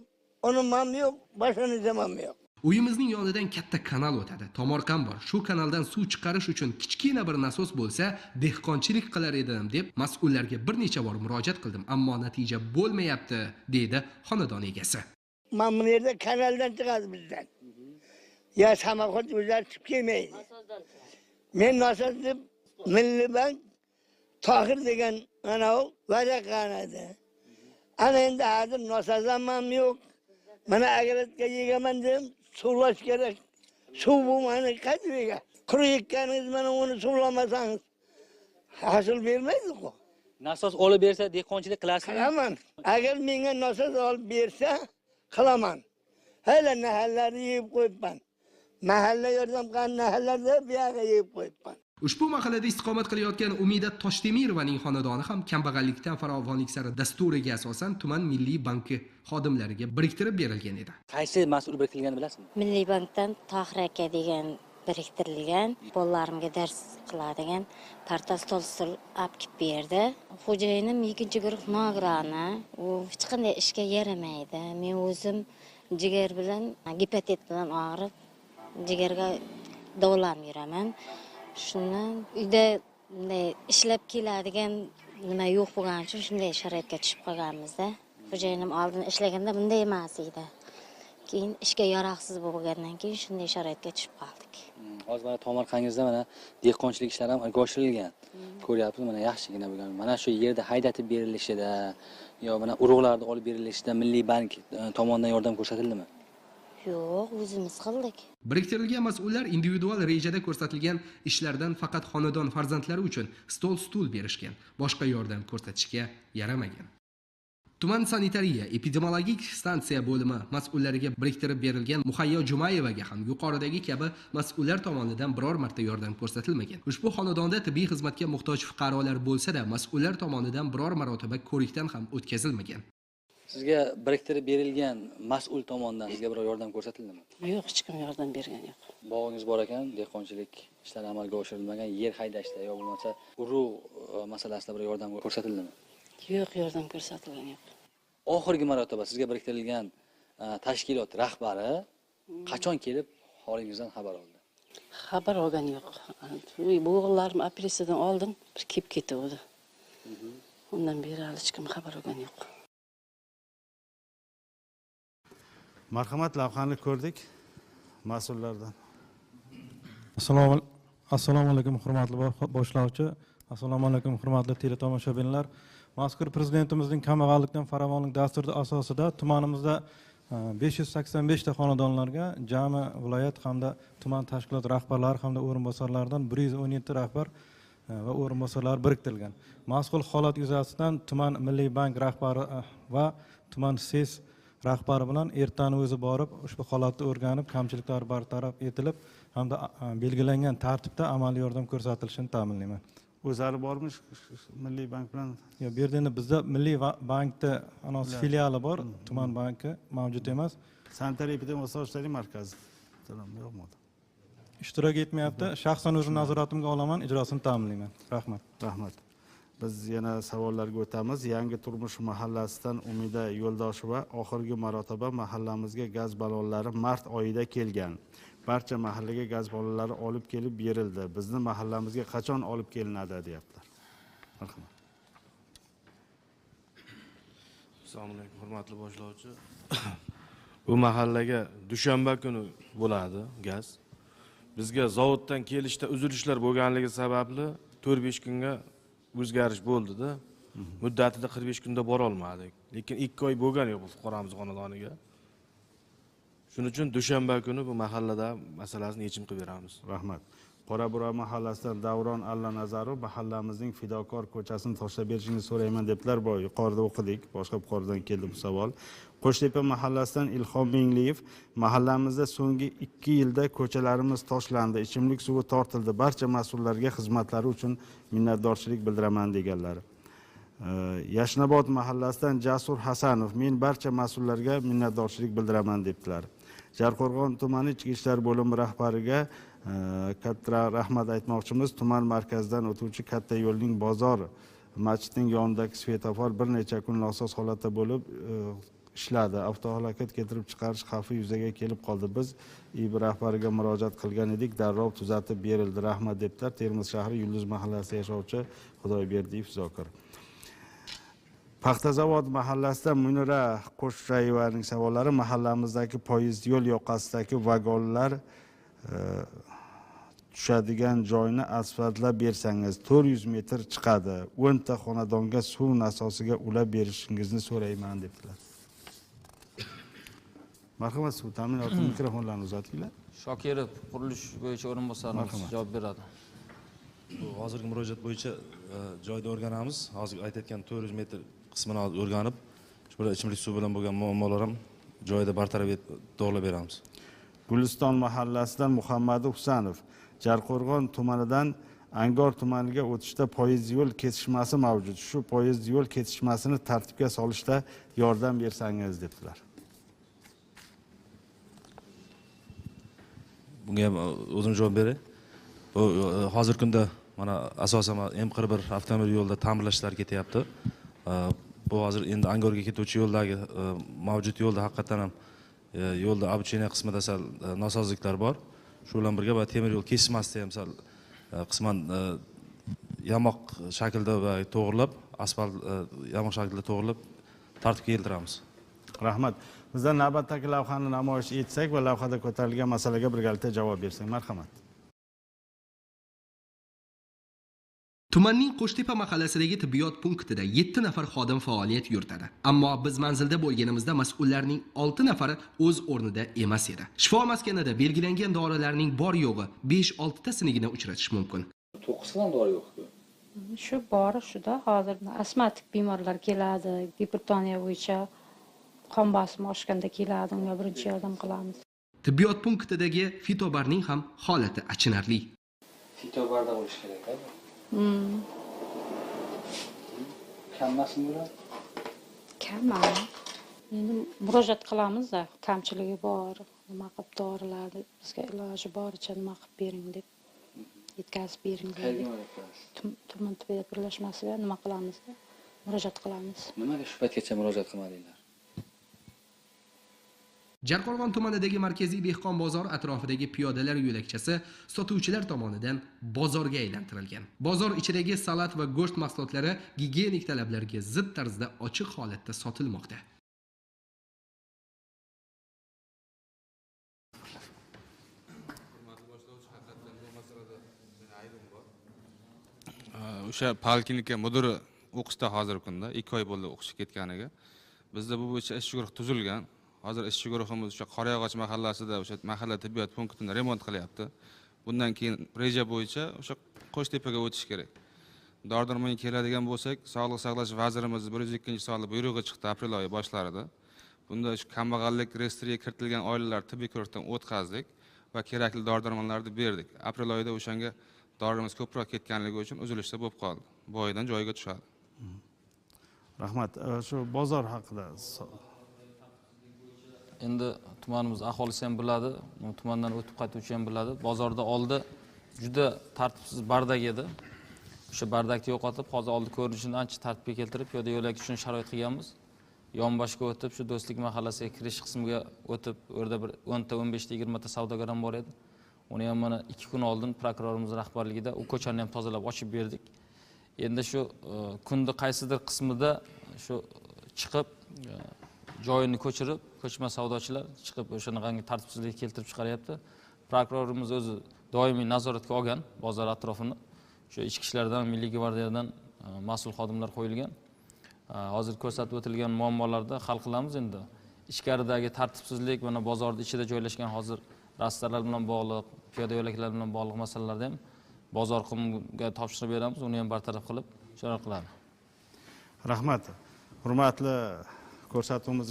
Unim ham yo'q, boshini ham yo'q. Uyimizning yonidan katta kanal o'tadi. Tomorqam bor. Shu kanaldan suv chiqarish uchun kichkina bir nasos bo'lsa, dehqonchilik qilar edim deb mas'ullarga bir necha bor murojaat qildim, ammo natija bo'lmayapti, deydi xonadon egasi. Mana bu yerda kanaldan chiqadi bizdan. Ya samoxod o'zlari chiqib kelmaydi. Men nasos deb Milliy bank Tohir degan ana u va'da qilgan edi. Ana endi hozir nasozam ham yo'q. Mana agratga yegaman dedim. Suvlash kerak. Suv bo'lmani qayerga yegan? Quruq ekkaningiz mana uni suvlamasangiz hosil bermaydi-ku. Nasos olib bersa dehqonchilik qilasizmi? Qilaman. Agar menga nasos olib bersa, qilaman. Hali nahallarni yeb qo'yibman. Mahalla yordam qilgan nahallarni bu yoqqa yeb qo'yibman. Ushbu mahallada istiqomat qilayotgan Umida Toshdemirovaning xonadoni ham kambag'allikdan farovonlik sari dasturiga asosan tuman Milliy banki xodimlariga biriktirib berilgan edi. Qaysi mas'ul biriktirilganini bilasizmi? Milliy bankdan Tohir aka degan biriktirilgan, bolalarimga dars qiladigan parta stol olib kelib berdi. Xo'jayinim 2-guruh nograni, u hech qanday ishga yaramaydi. Men o'zim jigar bilan, gepatit bilan og'rib, jigarga davolanib yuraman. Shundan uyda bunday ishlab keladigan nima yo'q bo'lgani uchun shunday sharoitga tushib qolganmiz-da. Xo'jayinim oldin ishlaganda bunday emas edi. Keyin ishga yaroqsiz bo'lgandan keyin shunday sharoitga tushib qoldik. Hozir mana tomorqangizda mana dehqonchilik ishlari ham amalga oshirilgan. Ko'ryapmiz, mana yaxshigina bo'lgan. Mana shu yerda haydatib berilishida yo mana urug'larni olib berilishida Milliy bank tomonidan yordam ko'rsatildimi? Yo'q, o'zimiz qildik. Biriktirilgan mas'ullar individual rejada ko'rsatilgan ishlardan faqat xonadon farzandlari uchun stol-stul berishgan, boshqa yordam ko'rsatishga yaramagan. Tuman sanitariya epidemiologik stansiya bo'limi mas'ullariga biriktirib berilgan Muhayyo Jumayevaga ham yuqoridagi kabi mas'ullar tomonidan biror marta yordam ko'rsatilmagan. Ushbu xonadonda tibbiy xizmatga muhtoj fuqarolar bo'lsa-da, mas'ullar tomonidan biror marotaba ko'rikdan ham o'tkazilmagan. Sizga biriktirib berilgan mas'ul tomonidan sizga biror yordam ko'rsatildimi? Yo'q, hech kim yordam bergan yo'q. Bog'ingiz bor ekan, dehqonchilik ishlari amalga oshirilmagan, yer haydashda yo bo'lmasa urug' masalasida biror yordam ko'rsatildimi? Yo'q, yordam ko'rsatilgan yo'q. Oxirgi marotaba sizga biriktirilgan tashkilot rahbari qachon kelib holingizdan xabar oldi? Xabar olgan yo'q. Bu o'g'illarim operatsiyadan oldin bir kelib ketdi. Undan beri hali hech kim xabar olgan yo'q. Marhamat, lavhani ko'rdik mas'ullardan. Assalomu alaykum hurmatli boshlovchi, assalomu alaykum hurmatli teletomoshabinlar. Mazkur prezidentimizning kambag'allikdan farovonlik dasturi asosida tumanimizda 585 ta xonadonlarga jami viloyat hamda tuman tashkilot rahbarlari hamda o'rinbosarlaridan 117 rahbar va o'rinbosarlar biriktirilgan. Mazkur holat yuzasidan tuman Milliy bank rahbari va tuman SES rahbari bilan ertani o'zi borib ushbu holatni o'rganib, kamchiliklar bartaraf etilib hamda belgilangan tartibda amaliy yordam ko'rsatilishini ta'minlayman. O'zlari bormish Milliy bank bilan? Yo'q, bu yerda endi bizda Milliy bankda anosi filiali bor, tuman banki mavjud emas. Sanitariya epidemiologik markazi yo'qmi? Ishtirok etmayapti. Shaxsan o'zim nazoratimga olaman, ijrosini ta'minlayman. Rahmat. Rahmat. Biz yana savollarga o'tamiz. Yangi turmush mahallasidan Umida Yo'ldosheva: oxirgi marotaba mahallamizga gaz ballonlari mart oyida kelgan. Barcha mahallaga gaz ballonlari olib kelib berildi. Bizni mahallamizga qachon olib kelinadi, deyaptilar. Marhamat. Assalomu alaykum hurmatli boshlovchi. Bu mahallaga dushanba kuni bo'ladi gaz. Bizga zavoddan kelishda uzilishlar bo'lganligi sababli 4-5 kunga o'zgarish bo'ldi-da. Muddatida 45 kunda bora olmadik. Lekin 2 oy bo'lgan yo'q bu fuqaromiz xonadoniga. Shuning uchun dushanba kuni bu mahallada masalasini yechim qilib beramiz. Rahmat. Qorabura mahallasidan Davron Allanazarov: mahallamizning Fidokor ko'chasini tashlab berishingizni so'rayman debdilar. Bu yuqorida o'qidik, boshqa fuqarodan keldi bu savol. Qo'shtepa mahallasidan Ilhom Mengliyev: mahallamizda so'nggi 2 yilda ko'chalarimiz toshlandi, ichimlik suvi tortildi. Barcha mas'ullarga xizmatlari uchun minnatdorchilik bildiraman deganlar. Yashnobod mahallasidan Jasur Hasanov: men barcha mas'ullarga minnatdorchilik bildiraman debdilar. Jarqo'rg'on tumani Ichki ishlar bo'limi rahbariga katta rahmat aytmoqchimiz. Tuman markazidan o'tuvchi katta yo'lning bozor masjidning yonidagi svetofor bir necha kun nosoz holatda bo'lib ishladi. Avtohalokat keltirib chiqarish xavfi yuzaga kelib qoldi. Biz İİB rahbariga murojaat qilgan edik, darrov tuzatib berildi. Rahmat debdilar. Termiz shahri Yulduz mahallasida yashovchi Xudoyberdiyev Zokir. Paxtazavod mahallasida Munira Qo'shrayevaning savollari: mahallamizdagi poyezd yo'l yoqasidagi vagonlar tushadigan joyni asfaltlab bersangiz 400 metr chiqadi. 10 ta xonadonga suv nasosiga ulab berishingizni so'rayman debdilar. Marhamat, suv ta'minoti mikrofonlarni uzatinglar. Shokirov qurilish bo'yicha o'rinbosarimiz javob beradi. Bu hozirgi murojaat bo'yicha joyda o'rganamiz. Hozir aytayotgan 400 metr qismini o'rganib, shu bilan ichimlik suvi bilan bo'lgan muammolar ham joyida bartaraf etib to'g'rilab beramiz. Guliston mahallasidan Muhammad Husanov: Jarqo'rg'on tumanidan Angor tumaniga o'tishda poyezd yo'l kesishmasi mavjud. Shu poyezd yo'l kesishmasini tartibga solishda yordam bersangiz debdilar. Bunga ham o'zim javob beray. Bu hozirgi kunda mana asosan M41 avtomobil yo'lida ta'mirlash ishlari ketyapti. Bu hozir endi Angorga ketuvchi yo'ldagi mavjud yo'lda haqiqatan ham yo'lda обучение qismida sal nosozliklar bor. Shu bilan birga va temir yo'l kesishmasida ham sal qisman yamoq shaklda va to'g'rilab, asfalt yamoq shaklida to'g'rilab tartibga keltiramiz. Rahmat. Bizdan navbatdagi lavhani namoyish etsak va lavhada ko'tarilgan masalaga birgalikda javob bersak, marhamat. Tumanning Qo'shtepa mahallasidagi tibbiyot punktida 7 nafar xodim faoliyat yuritadi. Ammo biz manzilda bo'lganimizda mas'ullarning 6 nafari o'z o'rnida emas edi. Shifo maskanida belgilangan dorilarning bor yo'g'i 5-6 tasinigina uchratish mumkin. 9 dan dori yo'q-ku. Shu bori shuda hozir astmatik bemorlar keladi, gipertoniya bo'yicha qon bosimi oshganda keladi, unga birinchi yordam qilamiz. Tibbiyot punktidagi fitobarning ham holati achinarli. Fitobarda bo'lish kerak-a bu? Kammasmi bular? Kam. Endi murojaat qilamiz-da, kamchiligi bor, nima qilib dorilarni bizga iloji boricha nima qilib bering deb yetkazib bering Qayerga deb. murojaat qilasiz? Tuman tibbiyot birlashmasiga nima qilamiz deb murojaat qilamiz. Nimaga shu paytgacha murojaat qilmadinglar? Jarqo'rg'on tumanidagi markaziy dehqon bozori atrofidagi piyodalar yo'lakchasi sotuvchilar tomonidan bozorga aylantirilgan. Bozor ichidagi salat va go'sht mahsulotlari gigiyenik talablarga zid tarzda ochiq holatda sotilmoqda. O'sha poliklinika mudiri o'qishda hozirgi kunda 2 oy bo'ldi o'qishga ketganiga. Bizda bu bo'yicha ishchi guruh tuzilgan. Hozir ishchi guruhimiz o'sha Qorayog'och mahallasida o'sha mahalla tibbiyot punktini remont qilyapti. Bundan keyin reja bo'yicha o'sha Qo'shtepaga o'tish kerak. Dori-darmonga keladigan bo'lsak, Sog'liqni saqlash vazirimiz 102-sonli buyrug'i chiqdi aprel oyi boshlarida. Bunda shu kambag'allik reyestriga kiritilgan oilalar tibbiy ko'rikdan o'tkazdik va kerakli dori-darmonlarni berdik. Aprel oyida o'shanga dorimiz ko'proq ketganligi uchun uzilishda bo'lib qoldi. Bu oydan joyiga tushadi. Rahmat. Shu bozor haqida endi tumanimiz aholisi ham biladi, tumandan o'tib qaytuvchi ham biladi. Bozorda oldi juda tartibsiz bardak edi. O'sha bardakni yo'qotib, hozir oldi ko'rinishini ancha tartibga keltirib, piyoda yo'lak uchun sharoit qilganmiz. Yonboshga o'tib, shu Do'stlik mahallasiga kirish qismiga o'tib, u yerda bir 10 ta, 15 ta, 20 ta savdogar ham bor edi. Uni ham mana 2 kun oldin prokurorimiz rahbarligida u ko'chani ham tozalab ochib berdik. Endi shu kunni qaysidir qismida shu chiqib joyini ko'chirib, ko'chma savdochilar chiqib o'shanaqangi tartibsizlik keltirib chiqaryapti. Prokurorimiz o'zi doimiy nazoratga olgan bozor atrofini. Shu ichki ishlardan, Milliy gvardiyadan mas'ul xodimlar qo'yilgan. Hozir ko'rsatib o'tilgan muammolarni hal qilamiz endi. Ichkaridagi tartibsizlik, mana bozorning ichida joylashgan hozir rastalar bilan bog'liq, piyoda yo'laklar bilan bog'liq masalalarda ham bozor qumga topshirib beramiz, uni ham bartaraf qilib chora qiladi. Rahmat. Hurmatli ko'rsatuvimiz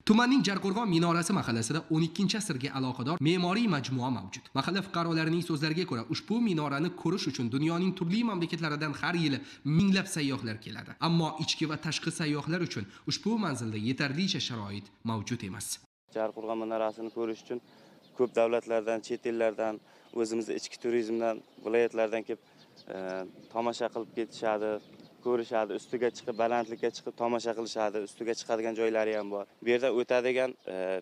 Tumanning Jarqo'rg'on minorasi mahallasida 12-asrga aloqador me'moriy majmua mavjud. Mahalla fuqarolarining so'zlariga ko'ra, ushbu minorani ko'rish uchun dunyoning turli mamlakatlaridan har yili minglab sayyohlar keladi. Ammo ichki va tashqi sayyohlar uchun ushbu manzilda yetarlicha sharoit mavjud emas. Jarqo'rg'on minorasini ko'rish uchun ko'p davlatlardan, chet ellardan, o'zimizni ichki turizmdan, viloyatlardan kelib tomosha qilib ketishadi. Ko'rishadi, ustiga chiqib, balandlikka chiqib tomosha qilishadi, ustiga chiqadigan joylari ham bor. Bu yerda o'tadigan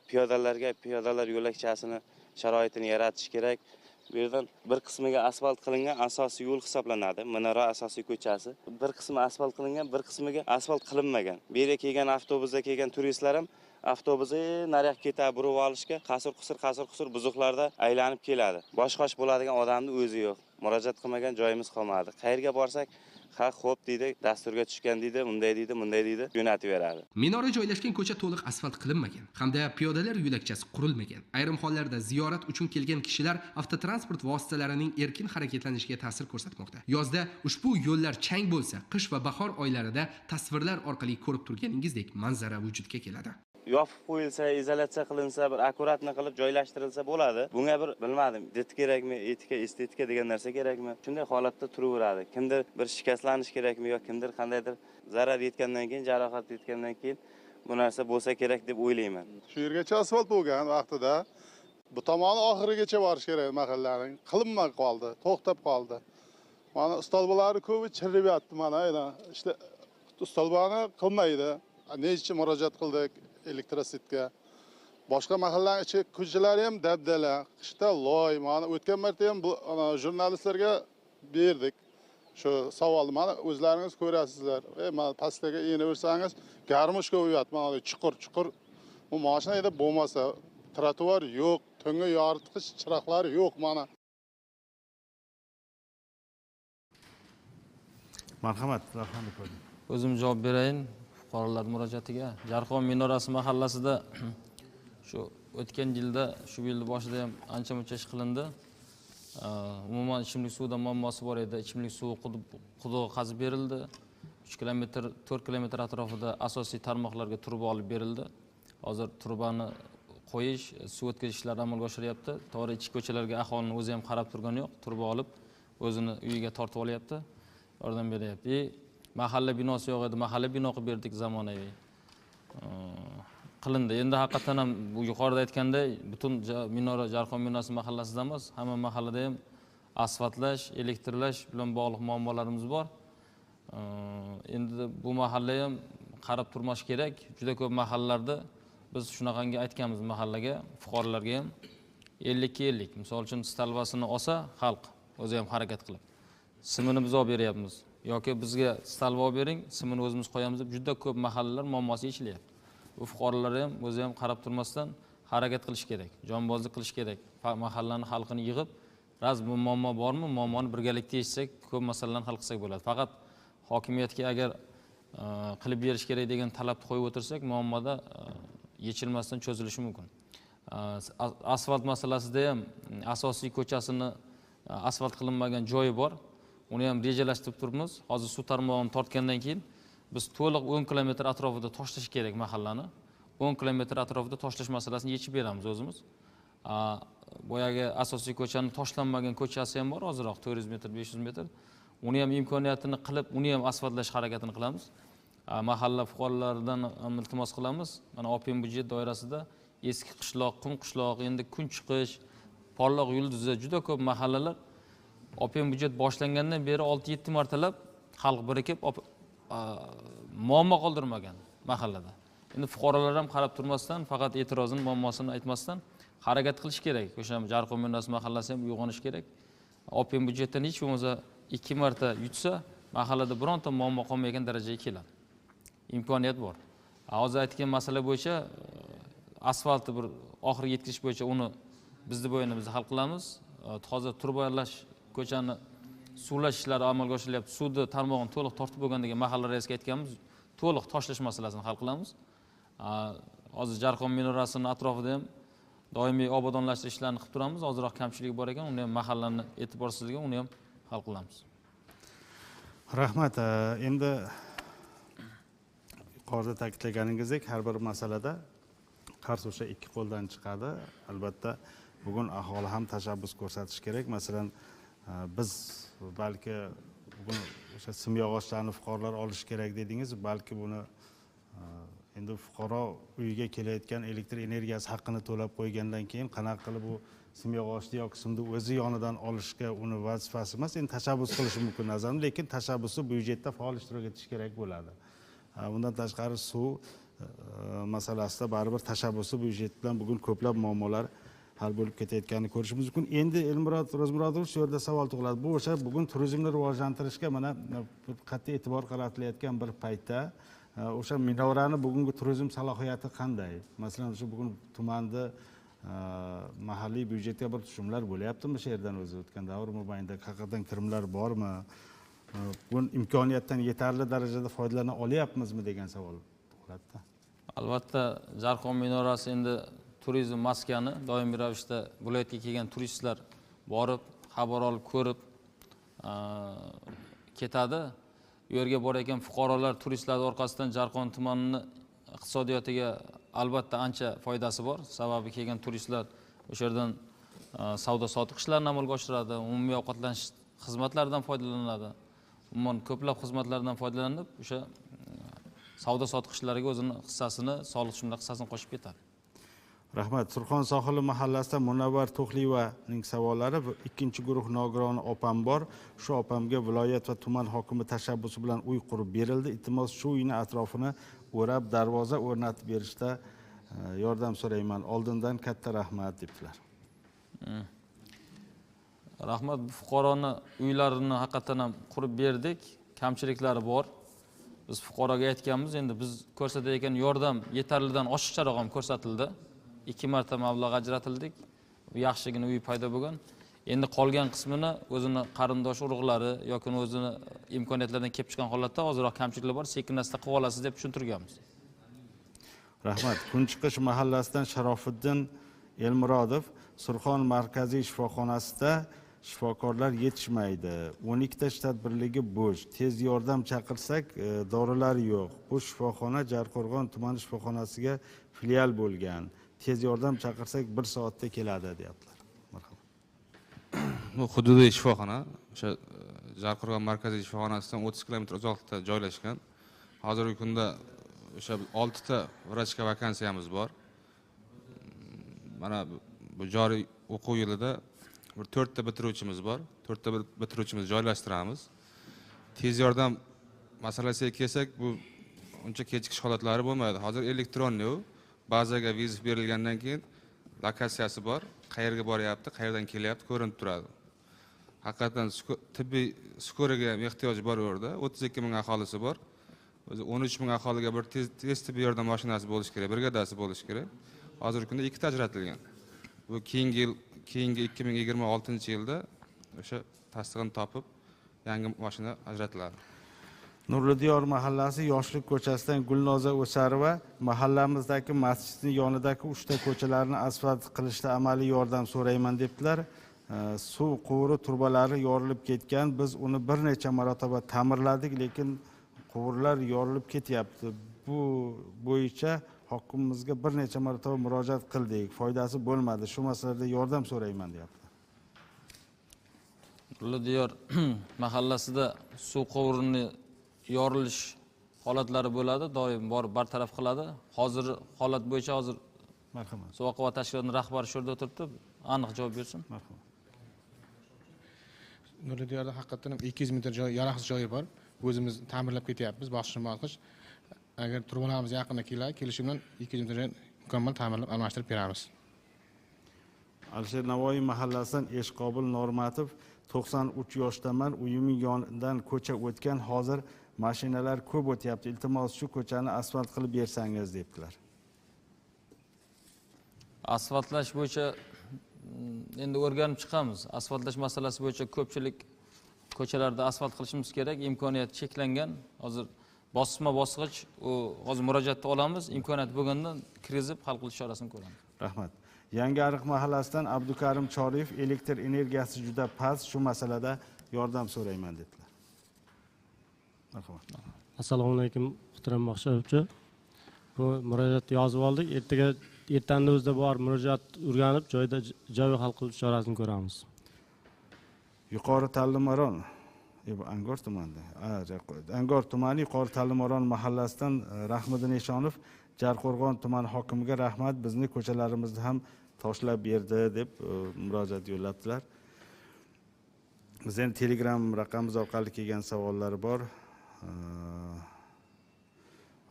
piyodalarga piyodalar yo'lakchasini sharoitini yaratish kerak. Bu yerdan bir qismiga asfalt qilingan asosiy yo'l hisoblanadi, minora asosiy ko'chasi. Bir qismi asfalt qilingan, bir qismiga asfalt qilinmagan. Bu yerga kelgan avtobusda kelgan turistlar ham avtobus nariyoqqa ketadi, burib olishga qasr-qusur buzuqlarda aylanib keladi. Bosh-qosh bo'ladigan odamning o'zi yo'q. Murojaat qilmagan joyimiz qolmadi. Qayerga borsak, ha, xo'p deydi, dasturga tushgan deydi, unday deydi, bunday deydi, jo'natib beradi. Minora joylashgan ko'cha to'liq asfalt qilinmagan hamda piyodalar yo'lakchasi qurilmagan. Ayrim hollarda ziyorat uchun kelgan kishilar avtotransport vositalarining erkin harakatlanishiga ta'sir ko'rsatmoqda. Yozda ushbu yo'llar chang bo'lsa, qish va bahor oylarida tasvirlar orqali ko'rib turganingizdek manzara vujudga keladi. Yopib qo'yilsa, izolyatsiya qilinsa, bir akkuratni qilib joylashtirilsa bo'ladi. Bunga bir bilmadim, did kerakmi, etika, estetika degan narsa kerakmi? Shunday holatda turaveradi. Kimdir bir shikastlanish kerakmi yo kimdir qandaydir zarar yetgandan keyin, jarohat yetgandan keyin bu narsa bo'lsa kerak deb o'ylayman. Shu yergacha asfalt bo'lgan vaqtida bu tomoni oxirigacha borish kerak mahallaning. Qilinmay qoldi, to'xtab qoldi. Mana stolbalari ko'pi chirib yotdi mana, ishda Stolbani qilmaydi. Necha murojaat qildik elektrositga. Boshqa mahallaning ichi ko'chalari ham dabdala, qishda loy. Mana o'tgan marta ham bu jurnalistlarga berdik shu savolni. Mana o'zlaringiz ko'rasizlar. Mana pastga inaversangiz garmushka uyat, mana chuqur-chuqur. Bu mashina haydab bo'lmasa, trotuar yo'q, tungi yoritgich chiroqlar yo'q mana. Marhamat, rahmat. O'zim javob berayin fuqarolar murojaatiga. Jarqon minorasi mahallasida shu o'tgan yilda, shu yilning boshida ham ancha-muncha ish qilindi. Umuman ichimlik suvida muammosi bor edi. Ichimlik suvi qudug'i qazib berildi. 3 kilometr, 4 kilometr atrofida asosiy tarmoqlarga turba olib berildi. Hozir turbani qo'yish, suv o'tkazish ishlari amalga oshiryapti. To'g'ri, ichki ko'chalarga aholining o'zi ham qarab turgani yo'q. Turba olib o'zini uyiga tortib olyapti, yordam beryapti. Mahalla binosi yo'q edi, mahalla bino qilib berdik zamonaviy. Qilindi. Endi haqiqatan ham bu yuqorida aytganday, butun minora Jarqon minosi mahallasida emas, hamma mahallada ham asfaltlash, elektrlash bilan bog'liq muammolarimiz bor. Endi bu mahalla ham qarab turmoq kerak. Juda ko'p mahallalarda biz shunaqangi aytganmiz mahallaga, fuqarolarga ham 50-50. Misol uchun stalvasini olsa xalq o'zi ham harakat qilib, simini biz olib beryapmiz yoki bizga stalva olib bering, simini o'zimiz qo'yamiz deb juda ko'p mahallalar muammosi yechilyapti. Bu fuqarolar ham o'zi ham qarab turmasdan harakat qilish kerak, jonbozlik qilish kerak. Mahallani xalqini yig'ib, raz bu muammo bormi, muammoni birgalikda yechsak, ko'p masalalarni hal qilsak bo'ladi. Faqat hokimiyatga agar qilib berish kerak degan talabni qo'yib o'tirsak, muammoda yechilmasdan cho'zilishi mumkin. Asfalt masalasida ham asosiy ko'chasini asfalt qilinmagan joyi bor. Uni ham rejalashtirib turibmiz. Hozir suv tarmog'ini tortgandan keyin biz to'liq 10 kilometr atrofida toshlash kerak mahallani. 10 kilometr atrofida toshlash masalasini yechib beramiz o'zimiz. Boyagi asosiy ko'chani toshlanmagan ko'chasi ham bor, ozroq 400 metr, 500 metr. Uni ham imkoniyatini qilib, uni ham asfaltlash harakatini qilamiz. Mahalla fuqarolaridan ham iltimos qilamiz. Mana OPM byudjet doirasida eski qishloq, qum qishloq, endi kun chiqish, porloq yulduzi juda ko'p mahallalar OPM byudjet boshlangandan beri 6-7 martalab xalq birikib muammo qoldirmagan mahallada. Endi fuqarolar ham qarab turmasdan, faqat e'tirozini, muammosini aytmasdan harakat qilish kerak. O'sha Jarqon minorasi mahallasi ham uyg'onish kerak. OPM byudjetdan hech bo'lmasa 2 marta yutsa, mahallada bironta muammo qolmaydigan darajaga keladi. Imkoniyat bor. Hozir aytgan masala bo'yicha asfaltni bir oxiriga yetkazish bo'yicha uni bizni bo'yni biz hal qilamiz. Hozir turbalash ko'chani suvlash ishlari amalga oshiryapti. Suvni tarmog'ini to'liq tortib bo'lgandan keyin mahalla raisiga aytganmiz, to'liq toshlash masalasini hal qilamiz. Hozir Jarqon minorasining atrofida ham doimiy obodonlashtirish ishlarini qilib turamiz. Ozroq kamchiligi bor ekan, uni ham mahallani e'tiborsizligi, uni ham hal qilamiz. Rahmat. Endi yuqorida ta'kidlaganingizdek, har bir masalada qarz o'sha ikki qo'ldan chiqadi. Albatta, bugun aholi ham tashabbus ko'rsatish kerak. Masalan, biz balki bugun o'sha simyog'ochlarni fuqarolar olishi kerak dedingiz, balki buni endi fuqaro uyiga kelayotgan elektr energiyasi haqqini to'lab qo'ygandan keyin qanaqa qilib bu simyog'ochni yoki simni o'zi yonidan olishga uni vazifasi emas, endi tashabbus qilishi mumkin nazarimda, lekin tashabbusi byudjetda faol ishtirok etish kerak bo'ladi. Bundan tashqari suv masalasida baribir tashabbusi byudjet bilan bugun ko'plab muammolar hal bo'lib ketayotganini ko'rishimiz mumkin. Endi Elmurod Ro'zmurodovich, shu yerda savol tug'iladi. Bu o'sha bugun turizmni rivojlantirishga mana qat'iy e'tibor qaratilayotgan bir paytda o'sha minorani bugungi turizm salohiyati qanday? Masalan, shu bugun tumanda mahalliy byudjetga bir tushumlar bo'lyaptimi shu yerdan o'zi o'tgan davr mobaynida haqiqatan kirimlar bormi? Bugun imkoniyatdan yetarli darajada foydalana olyapmizmi degan savol tug'iladi. Albatta, Jarqon minorasi endi turizm maskani, doimiy ravishda viloyatga kelgan turistlar borib, xabar olib, ko'rib ketadi. U yerga borayotgan fuqarolar, turistlar orqasidan Jarqon tumanini iqtisodiyotiga albatta ancha foydasi bor. Sababi kelgan turistlar o'sha yerdan savdo sotiq ishlarini amalga oshiradi, umumiy ovqatlanish xizmatlaridan foydalanadi. Umuman ko'plab xizmatlardan foydalanib, o'sha savdo sotiq ishlariga o'zini hissasini, soliq tushumlar hissasini qo'shib ketadi. Rahmat. Surxon sohili mahallasida Munavvar To'xliyevaning savollari. Ikkinchi guruh nogironi opam bor. Shu opamga viloyat va tuman hokimi tashabbusi bilan uy qurib berildi. Iltimos, shu uyni atrofini o'rab darvoza o'rnatib berishda yordam so'rayman. Oldindan katta rahmat debdilar. Rahmat. Bu fuqaroni uylarini haqiqatan ham qurib berdik. Kamchiliklari bor. Biz fuqaroga aytganmiz, endi biz ko'rsatayotgan yordam yetarlidan oshiqcharoq ham ko'rsatildi. 2 marta mablag' ajratildik. Yaxshigina uy paydo bo'lgan. Endi qolgan qismini o'zini qarindosh urug'lari yoki o'zini imkoniyatlaridan kelib chiqqan holatda ozroq kamchiliklar bor, sekin-asta qilib olasiz deb tushuntirganmiz. Rahmat. Kunchiqish mahallasidan Sharofiddin Elmurodov. Surxon markaziy shifoxonasida shifokorlar yetishmaydi. 12 ta shtat birligi bo'sh. Tez yordam chaqirsak, dorilar yo'q. Bu shifoxona Jarqo'rg'on tuman shifoxonasiga filial bo'lgan. Tez yordam chaqirsak 1 soatda keladi deyaptilar. Marhamat. Bu hududiy shifoxona o'sha Jarqo'rg'on markaziy shifoxonasidan 30 kilometr uzoqlikda joylashgan. Hozirgi kunda o'sha 6 ta vrachga vakansiyamiz bor. Mana bu joriy o'quv yilida bir 4 ta bitiruvchimiz bor. 4 ta bitiruvchimiz joylashtiramiz. Tez yordam masalasiga kelsak, bu uncha kechikish holatlari bo'lmaydi. Hozir elektronli u bazaga vizit berilgandan keyin lokatsiyasi bor, qayerga boryapti, qayerdan kelyapti ko'rinib turadi. Haqiqatan tibbiy skoriga ham ehtiyoj bor u yerda. 32 ming aholisi bor. O'zi 13 ming aholiga bir tez tibbiy yordam mashinasi bo'lishi kerak, brigadasi bo'lishi kerak. Hozirgi kunda 2 ta ajratilgan. Bu keyingi yil, keyingi 2026-yilda o'sha tasdig'ini topib yangi mashina ajratiladi. Nurlidiyor mahallasi Yoshlik ko'chasidan Gulnoza O'sarova. Mahallamizdagi masjidning yonidagi 3 ta ko'chalarni asfalt qilishda amaliy yordam so'rayman debdilar. Suv quvuri turbalari yorilib ketgan. Biz uni bir necha marotaba ta'mirladik, lekin quvurlar yorilib ketyapti. Bu bo'yicha hokimimizga bir necha marotaba murojaat qildik, foydasi bo'lmadi. Shu masalada yordam so'rayman deyapti. Nurlidiyor mahallasida suv quvurini yorilish holatlari bo'ladi, doim borib bartaraf qiladi. Hozir holat bo'yicha hozir marhamat. Suv oqova tashkilotining rahbari shu yerda o'tiribdi, aniq javob bersin. Marhamat. Nurlidiyorda haqiqatan ham 200 metr joy, yaroqsiz joyi bor. O'zimiz ta'mirlab ketyapmiz, bosqichma-bosqich. Agar turbalarimiz yaqinda keladi, kelishi bilan 200 metr joyni mukammal ta'mirlab almashtirib beramiz. Alisher Navoiy mahallasidan Eshqobil Normatov. 93 yoshdaman, uyimning yonidan ko'cha o'tgan, hozir mashinalar ko'p o'tyapti. Iltimos, shu ko'chani asfalt qilib bersangiz debdilar. Asfaltlash bo'yicha endi o'rganib chiqamiz. Asfaltlash masalasi bo'yicha ko'pchilik ko'chalarda asfalt qilishimiz kerak, imkoniyat cheklangan. Hozir bosqichma-bosqich u hozir murojaatni olamiz, imkoniyat bo'lgandan kirgizib hal qilish chorasini ko'ramiz. Rahmat. Yangiariq mahallasidan Abdukarim Choriyev. Elektr energiyasi juda past, shu masalada yordam so'rayman dedilar. Marhamat. Assalomu alaykum muhtaram boshlovchi. Bu murojaatni yozib oldik. Ertaga ertanni o'zida bor murojaat o'rganib, joyida ijobiy hal qilish chorasini ko'ramiz. Yuqori Tallimoron, Angor tumanida. Angor tumani Yuqori Tallimoron mahallasidan Rahmiddin Eshonov. Jarqo'rg'on tumani hokimiga rahmat, bizni ko'chalarimizni ham toshlab berdi deb murojaat yo'llabdilar. Biz endi Telegram raqamimiz orqali kelgan savollar bor.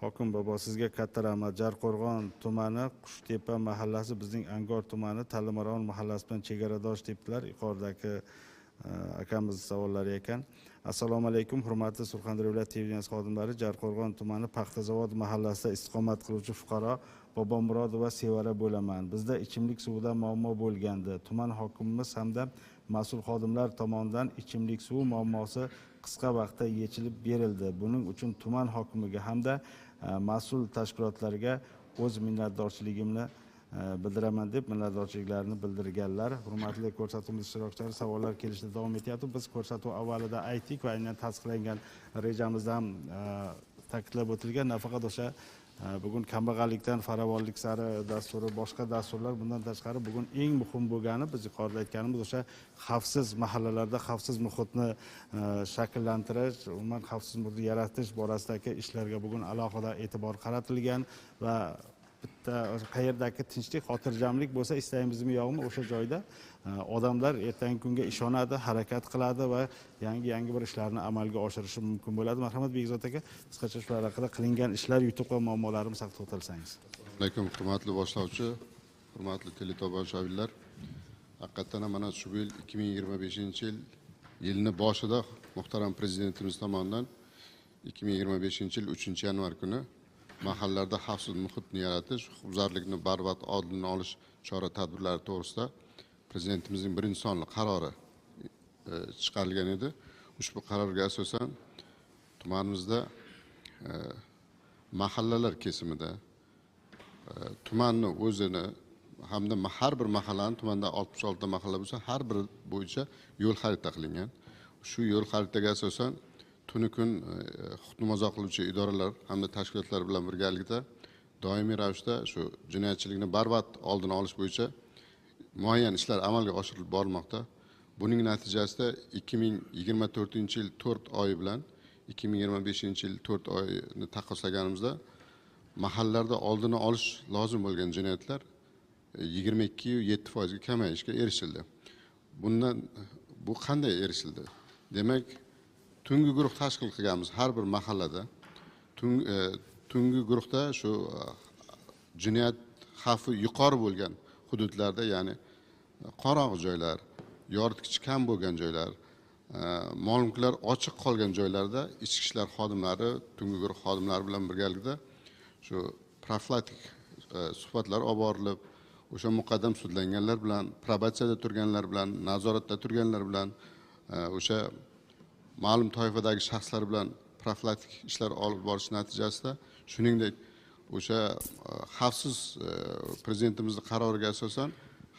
Hokim bobo, sizga katta rahmat. Jarqo'rg'on tumani Qushtepa mahallasi bizning Angor tumani Tallimoron mahallasi bilan chegaradosh debdilar. Yuqoridagi akamiz savollari ekan. Assalomu alaykum hurmatli Surxondaryo viloyat televideniyasi xodimlari. Jarqo'rg'on tumani Paxtazavod mahallasida istiqomat qiluvchi fuqaro Bobomurodova Sevara bo'laman. Bizda ichimlik suvidan muammo bo'lgandi. Tuman hokimimiz hamda mas'ul xodimlar tomonidan ichimlik suvi muammosi qisqa vaqtda yechilib berildi. Buning uchun tuman hokimiga hamda mas'ul tashkilotlarga o'z minnatdorchiligimni bildiraman deb minnatdorchiliklarini bildirganlar. Hurmatli ko'rsatuvimiz ishtirokchilari, savollar kelishda davom etyapti. Biz ko'rsatuv avvalida aytdik va aynan tasdiqlangan rejamizda ham ta'kidlab o'tilgan, nafaqat o'sha bugun kambag'allikdan farovonlik sari dasturi, boshqa dasturlar, bundan tashqari bugun eng muhim bo'lgani biz yuqorida aytganimiz o'sha xavfsiz mahallalarda xavfsiz muhitni shakllantirish, umuman xavfsiz muhitni yaratish borasidagi ishlarga bugun alohida e'tibor qaratilgan va Bitta qayerdagi tinchlik, xotirjamlik bo'lsa, istaymizmi yo'qmi, o'sha joyda odamlar ertangi kunga ishonadi, harakat qiladi va yangi bir ishlarni amalga oshirishi mumkin bo'ladi. Marhamat Bekzod aka, qisqacha shular haqida qilingan ishlar, yutuq va muammolarimiz haqida to'xtalsangiz. Assalomu alaykum, hurmatli boshlovchi, hurmatli teletomoshabinlar. Haqiqatan ham mana shu yil 2025-yil yilni boshida muhtaram prezidentimiz tomonidan 2025-yil 3-yanvar kuni mahallalarda xavfsiz muhitni yaratish, huquqbuzarlikni barvaqt oldini olish chora tadbirlari to'g'risida prezidentimizning birinchi sonli qarori chiqarilgan edi. Ushbu qarorga asosan tumanimizda mahallalar kesimida tumanni o'zini hamda har bir mahallani, tumanda 66 ta mahalla bo'lsa, har biri bo'yicha yo'l xarita qilingan. Shu yo'l xaritaga asosan tuni kun huquqni muhofaza qiluvchi idoralar hamda tashkilotlar bilan birgalikda doimiy ravishda shu jinoyatchilikni barvaqt oldini olish bo'yicha muayyan ishlar amalga oshirilib borilmoqda. Buning natijasida 2024-yil 4 oyi bilan 2025-yil 4 oyini taqqoslaganimizda mahallalarda oldini olish lozim bo'lgan jinoyatlar 22,7% ga kamayishga erishildi. Bundan bu qanday erishildi? Demak, tungi guruh tashkil qilganmiz har bir mahallada. Tungi guruhda shu jinoyat xavfi yuqori bo'lgan hududlarda, ya'ni qorong'i joylar, yoritgich kam bo'lgan joylar, mol-mulklar ochiq qolgan joylarda ichki ishlar xodimlari, tungi guruh xodimlari bilan birgalikda shu profilaktik suhbatlar olib borilib, o'sha muqaddam sudlanganlar bilan, probatsiyada turganlar bilan, nazoratda turganlar bilan, o'sha ma'lum toifadagi shaxslar bilan profilaktik ishlar olib borish natijasida, shuningdek o'sha xavfsiz prezidentimizning qaroriga asosan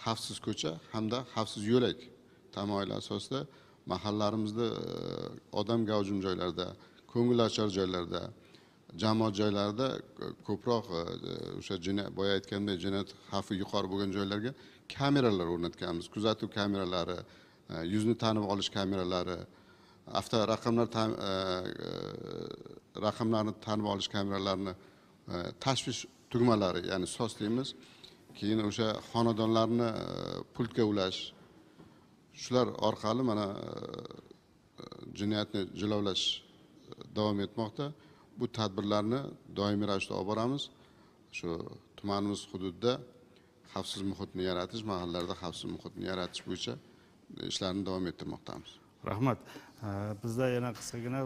xavfsiz ko'cha hamda xavfsiz yo'lak tamoyili asosida mahallalarimizda odam gavjum joylarda, ko'ngilochar joylarda, jamoat joylarida ko'proq o'sha boya aytgandek jinoyat xavfi yuqori bo'lgan joylarga kameralar o'rnatganmiz. Kuzatuv kameralari, yuzni tanib olish kameralari, avto raqamlar raqamlarni tanib olish kameralarini, tashvish tugmalari, ya'ni SOS deymiz. Keyin o'sha xonadonlarni pultga ulash, shular orqali mana jinoyatni jilovlash davom etmoqda. Bu tadbirlarni doimiy ravishda olib boramiz. Shu tumanimiz hududida xavfsiz muhitni yaratish, mahallalarda xavfsiz muhitni yaratish bo'yicha ishlarni davom ettirmoqdamiz. Rahmat. Bizda yana qisqagina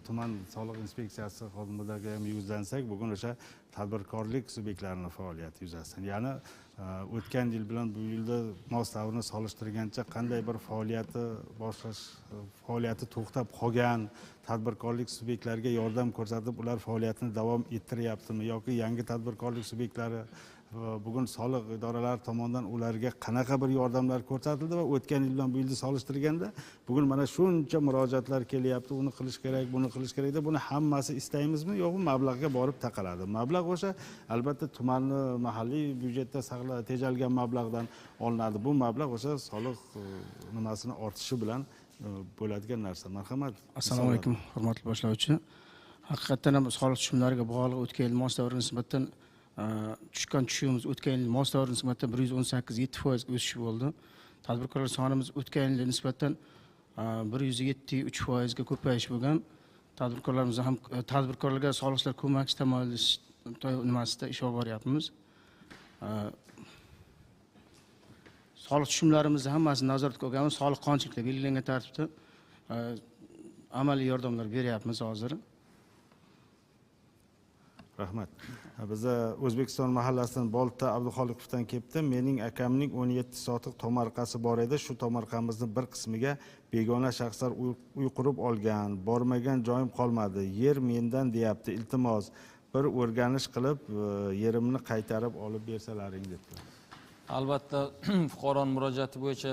tuman soliq inspeksiyasi xodimlariga ham yuzlansak, bugun o'sha tadbirkorlik subyektlarining faoliyati yuzasidan, ya'ni o'tgan yil bilan bu yilda mos davrni solishtirgancha qanday bir faoliyati boshlash, faoliyati to'xtab qolgan tadbirkorlik subyektlariga yordam ko'rsatib, ular faoliyatini davom ettiryaptimi yoki yangi tadbirkorlik subyektlari bugun soliq idoralari tomonidan ularga qanaqa bir yordamlar ko'rsatildi va o'tgan yil bilan bu yilni solishtirganda bugun mana shuncha murojaatlar kelyapti, uni qilish kerak, buni qilish kerak deb, buni hammasi istaymizmi yo'qmi, mablag'ga borib taqaladi. Mablag' o'sha albatta tumanni mahalliy byudjetda tejalgan mablag'dan olinadi. Bu mablag' o'sha soliq nimasini ortishi bilan bo'ladigan narsa. Marhamat. Assalomu alaykum, hurmatli boshlovchi. Haqiqatan ham soliq tushumlariga bog'liq o'tgan yil mos davriga nisbatan tushgan tushumimiz o'tgan yil mos davriga nisbatan 118,7% o'sish bo'ldi. Tadbirkorlar sonimiz o'tgan yilga nisbatan 107,3% ga ko'payish bo'lgan. Tadbirkorlarimiz ham tadbirkorlarga soliqchilar ko'makchi tamoyili nimasida ish olib boryapmiz. Soliq tushumlarimizni hammasini nazoratga olganmiz. Soliq qonunchilikda belgilangan tartibda amaliy yordamlar beryapmiz hozir. Rahmat. Biza O'zbekiston mahallasidan Bolta Abduxoliqovdan kelibdi. Mening akamning 17 sotiq tomorqasi bor edi. Shu tomorqamizni bir qismiga begona shaxslar uy qurib olgan. Bormagan joyim qolmadi. Yer mendan deyapti. Iltimos, bir o'rganish qilib yerimni qaytarib olib bersalaring debdi. Albatta, fuqaroning murojaati bo'yicha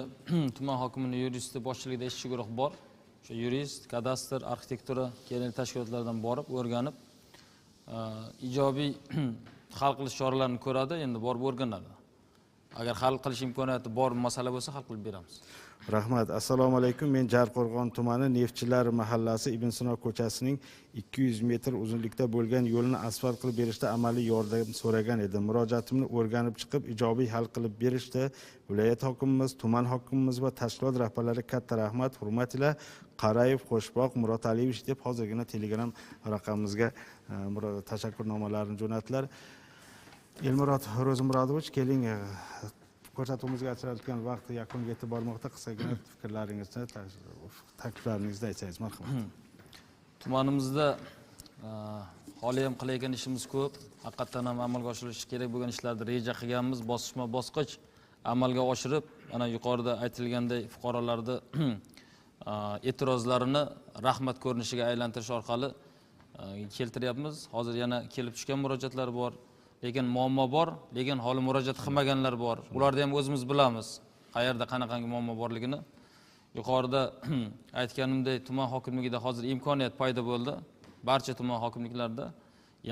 tuman hokimining yuristi boshchiligida ishchi guruh bor. O'sha yurist, kadastr, arxitektura kerakli tashkilotlardan borib o'rganib ijobiy hal qilish choralarini ko'radi, endi borib o'rganadi. Agar hal qilish imkoniyati bor masala bo'lsa, hal qilib beramiz. Rahmat. Assalomu alaykum. Men Jarqo'rg'on tumani Neftchilar mahallasi Ibn Sino ko'chasining 200 metr uzunlikda bo'lgan yo'lni asfalt qilib berishda amaliy yordam so'ragan edim. Murojaatimni o'rganib chiqib, ijobiy hal qilib berishdi. Viloyat hokimimiz, tuman hokimimiz va tashkilot rahbarlari katta rahmat. Hurmat ila Qarayev Qo'shboq Murod Aliyevich deb hozirgina Telegram raqamimizga tashakkurnomalarini jo'natdilar. Elmurod Ro'zimurodovich, keling, ko'rsatuvimizga ajratilgan vaqt yakuniga yetib bormoqda. Qisqagina fikrlaringizni, takliflaringizni aytsangiz, marhamat. Tumanimizda hali ham qilayotgan ishimiz ko'p. Haqiqatan ham amalga oshirilishi kerak bo'lgan ishlarni reja qilganmiz, bosqichma-bosqich amalga oshirib, ana yuqorida aytilganday fuqarolarni e'tirozlarini rahmat ko'rinishiga aylantirish orqali keltiryapmiz. Hozir yana kelib tushgan murojaatlar bor. Lekin muammo bor, lekin hali murojaat qilmaganlar bor. Ularni ham o'zimiz bilamiz, qayerda qanaqangi muammo borligini. Yuqorida aytganimdek, tuman hokimligida hozir imkoniyat paydo bo'ldi. Barcha tuman hokimliklarida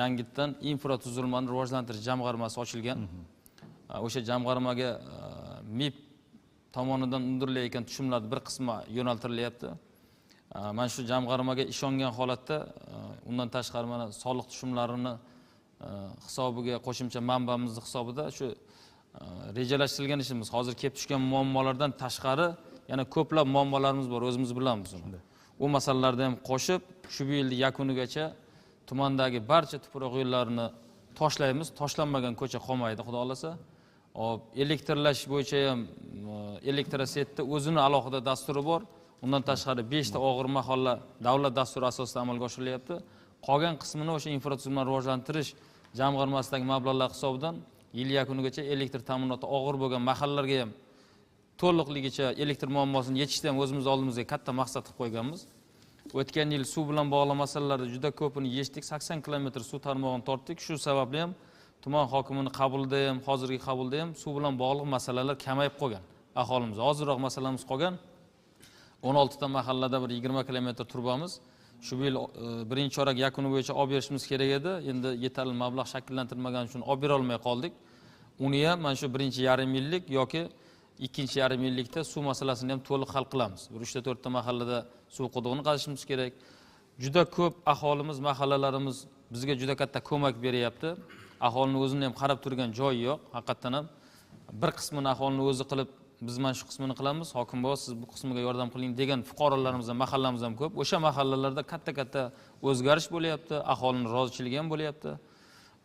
yangitdan infratuzilmani rivojlantirish jamg'armasi ochilgan. O'sha jamg'armaga MIB tomonidan undirilayotgan tushumlar bir qismi yo'naltirilyapti. Mana shu jamg'armaga ishongan holatda undan tashqari mana soliq tushumlarini hisobiga qo'shimcha manbamizni hisobida shu rejalashtirilgan ishimiz. Hozir kelib tushgan muammolardan tashqari yana ko'plab muammolarimiz bor, o'zimiz bilamiz uni. U masalalarni ham qo'shib, shu yil yakunigacha tumandagi barcha tuproq yo'llarini toshlaymiz. Toshlanmagan ko'cha qolmaydi, Xudo xolasa. Hop, elektrlash bo'yicha ham elektrosetda o'zini alohida dasturi bor. Undan tashqari 5 ta og'ir mahalla davlat dasturi asosida amalga oshirilyapti. Qolgan qismini o'sha infratuzilmani rivojlantirish jamg'armasidagi mablag'lar hisobidan yil yakunigacha elektr ta'minoti og'ir bo'lgan mahallalarga ham to'liqligicha elektr muammosini yechishda ham o'zimiz oldimizga katta maqsad qilib qo'yganmiz. O'tgan yil suv bilan bog'liq masalalarda juda ko'pini yechdik, 80 kilometr suv tarmog'ini tortdik. Shu sababli ham tuman hokimini qabulida ham, hozirgi qabulda ham suv bilan bog'liq masalalar kamayib qolgan. Aholimiz ozroq masalamiz qolgan. 16 ta mahallada bir 20 kilometr turbamiz. Shu yil birinchi chorak yakuni bo'yicha olib berishimiz kerak edi. Endi yetarli mablag' shakllantirilmagani uchun olib bera olmay qoldik. Uni ham mana shu birinchi yarim yillik yoki ikkinchi yarim yillikda suv masalasini ham to'liq hal qilamiz. Bir 3 ta 4 ta mahallada suv qudug'ini qazishimiz kerak. Juda ko'p aholimiz, mahallalarimiz bizga juda katta ko'mak beryapti. Aholini o'zini ham qarab turgan joyi yo'q, haqiqatan ham. Bir qismini aholini o'zi qilib, biz mana shu qismini qilamiz, hokim bobo siz bu qismiga yordam qiling degan fuqarolarimiz ham, mahallamiz ham ko'p. O'sha mahallalarda katta-katta o'zgarish bo'lyapti, aholining rozichiligi ham bo'lyapti.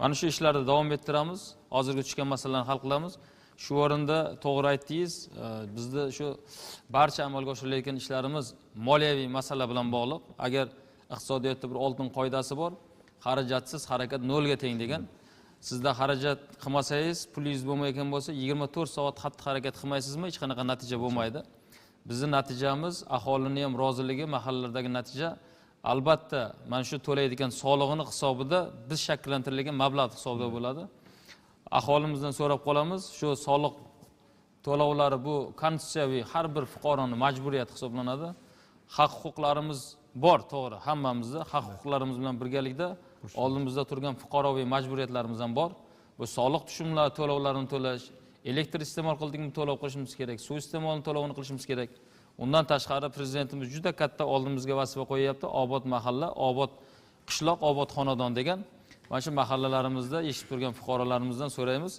Mana shu ishlarni davom ettiramiz, hozirgi tushgan masalalarni hal qilamiz. Shu o'rinda to'g'ri aytdingiz, bizda shu barcha amalga oshirilayotgan ishlarimiz moliyaviy masala bilan bog'liq. Agar iqtisodiyotda bir oltin qoidasi bor, xarajatsiz harakat nolga teng degan. Sizda xarajat qilmasangiz, pulingiz bo'lmayotgan bo'lsa, 24 soat xatti-harakat qilmaysizmi, hech qanaqa natija bo'lmaydi. Bizning natijamiz aholining ham roziligi, mahallalardagi natija albatta mana shu to'laydigan solig'ini hisobida biz shakllantirilgan mablag' hisobida bo'ladi. Aholimizdan so'rab qolamiz, shu soliq to'lovlari bu konstitutsiyaviy har bir fuqaroning majburiyati hisoblanadi. Haq-huquqlarimiz bor, to'g'ri, hammamizda haq-huquqlarimiz bilan birgalikda oldimizda turgan fuqaroviy majburiyatlarimiz ham bor. Bu soliq tushumlari to'lovlarini to'lash, elektr iste'mol qildikmi to'lov qilishimiz kerak, suv iste'molini to'lovini qilishimiz kerak. Undan tashqari prezidentimiz juda katta oldimizga vazifa qo'yapti, obod mahalla, obod qishloq, obod xonadon degan. Mana shu mahallalarimizda eshitib turgan fuqarolarimizdan so'raymiz.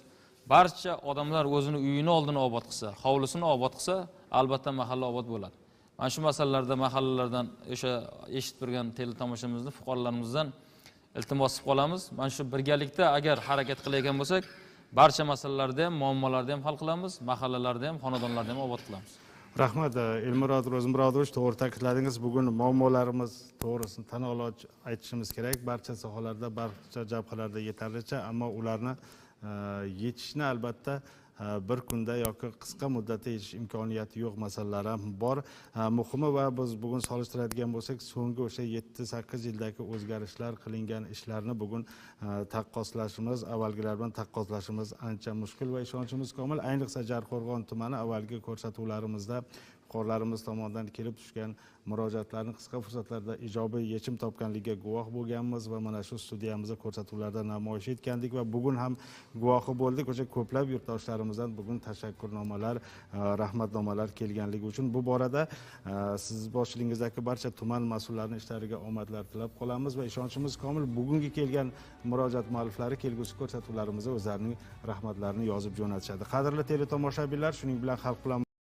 Barcha odamlar o'zini uyini oldini obod qilsa, hovlisini obod qilsa, albatta mahalla obod bo'ladi. Mana shu masalalarda mahallalardan o'sha eshitib turgan teletomoshabinimizni, fuqarolarimizdan iltimos qilib qolamiz. Mana shu birgalikda agar harakat qilayotgan bo'lsak, barcha masalalarda ham, muammolarni ham hal qilamiz, mahallalarda ham, xonadonlarda ham obod qilamiz. Rahmat, Elmurod Ro'zimurodovich, to'g'ri ta'kidladingiz. Bugun muammolarimiz to'g'risini tan olib aytishimiz kerak. Barcha sohalarda, barcha jabhalarda yetarlicha, ammo ularni yechishni albatta bir kunda yoki qisqa muddatda yechish imkoniyati yo'q masalalar ham bor. Muhimi va biz bugun solishtiradigan bo'lsak, so'nggi o'sha 7-8 yildagi o'zgarishlar qilingan ishlarni bugun taqqoslashimiz, avvalgilar bilan taqqoslashimiz ancha mushkul va ishonchimiz komil. Ayniqsa Jarqo'rg'on tumani avvalgi ko'rsatuvlarimizda Fuqarolarimiz tomonidan kelib tushgan murojaatlarni qisqa fursatlarda ijobiy yechim topganligiga guvoh bo'lganmiz va mana shu studiyamizda ko'rsatuvlarda namoyish etgandik va bugun ham guvohi bo'ldik. O'sha ko'plab yurtdoshlarimizdan bugun tashakkurnomalar, rahmatnomalar kelganligi uchun bu borada siz boshchiliginizdagi barcha tuman mas'ullarining ishlariga omadlar tilab qolamiz va ishonchimiz komil, bugungi kelgan murojaat mualliflari kelgusi ko'rsatuvlarimizda o'zlarining rahmatlarini yozib jo'natishadi. Qadrli teletomoshabinlar, shuning bilan xalq bilan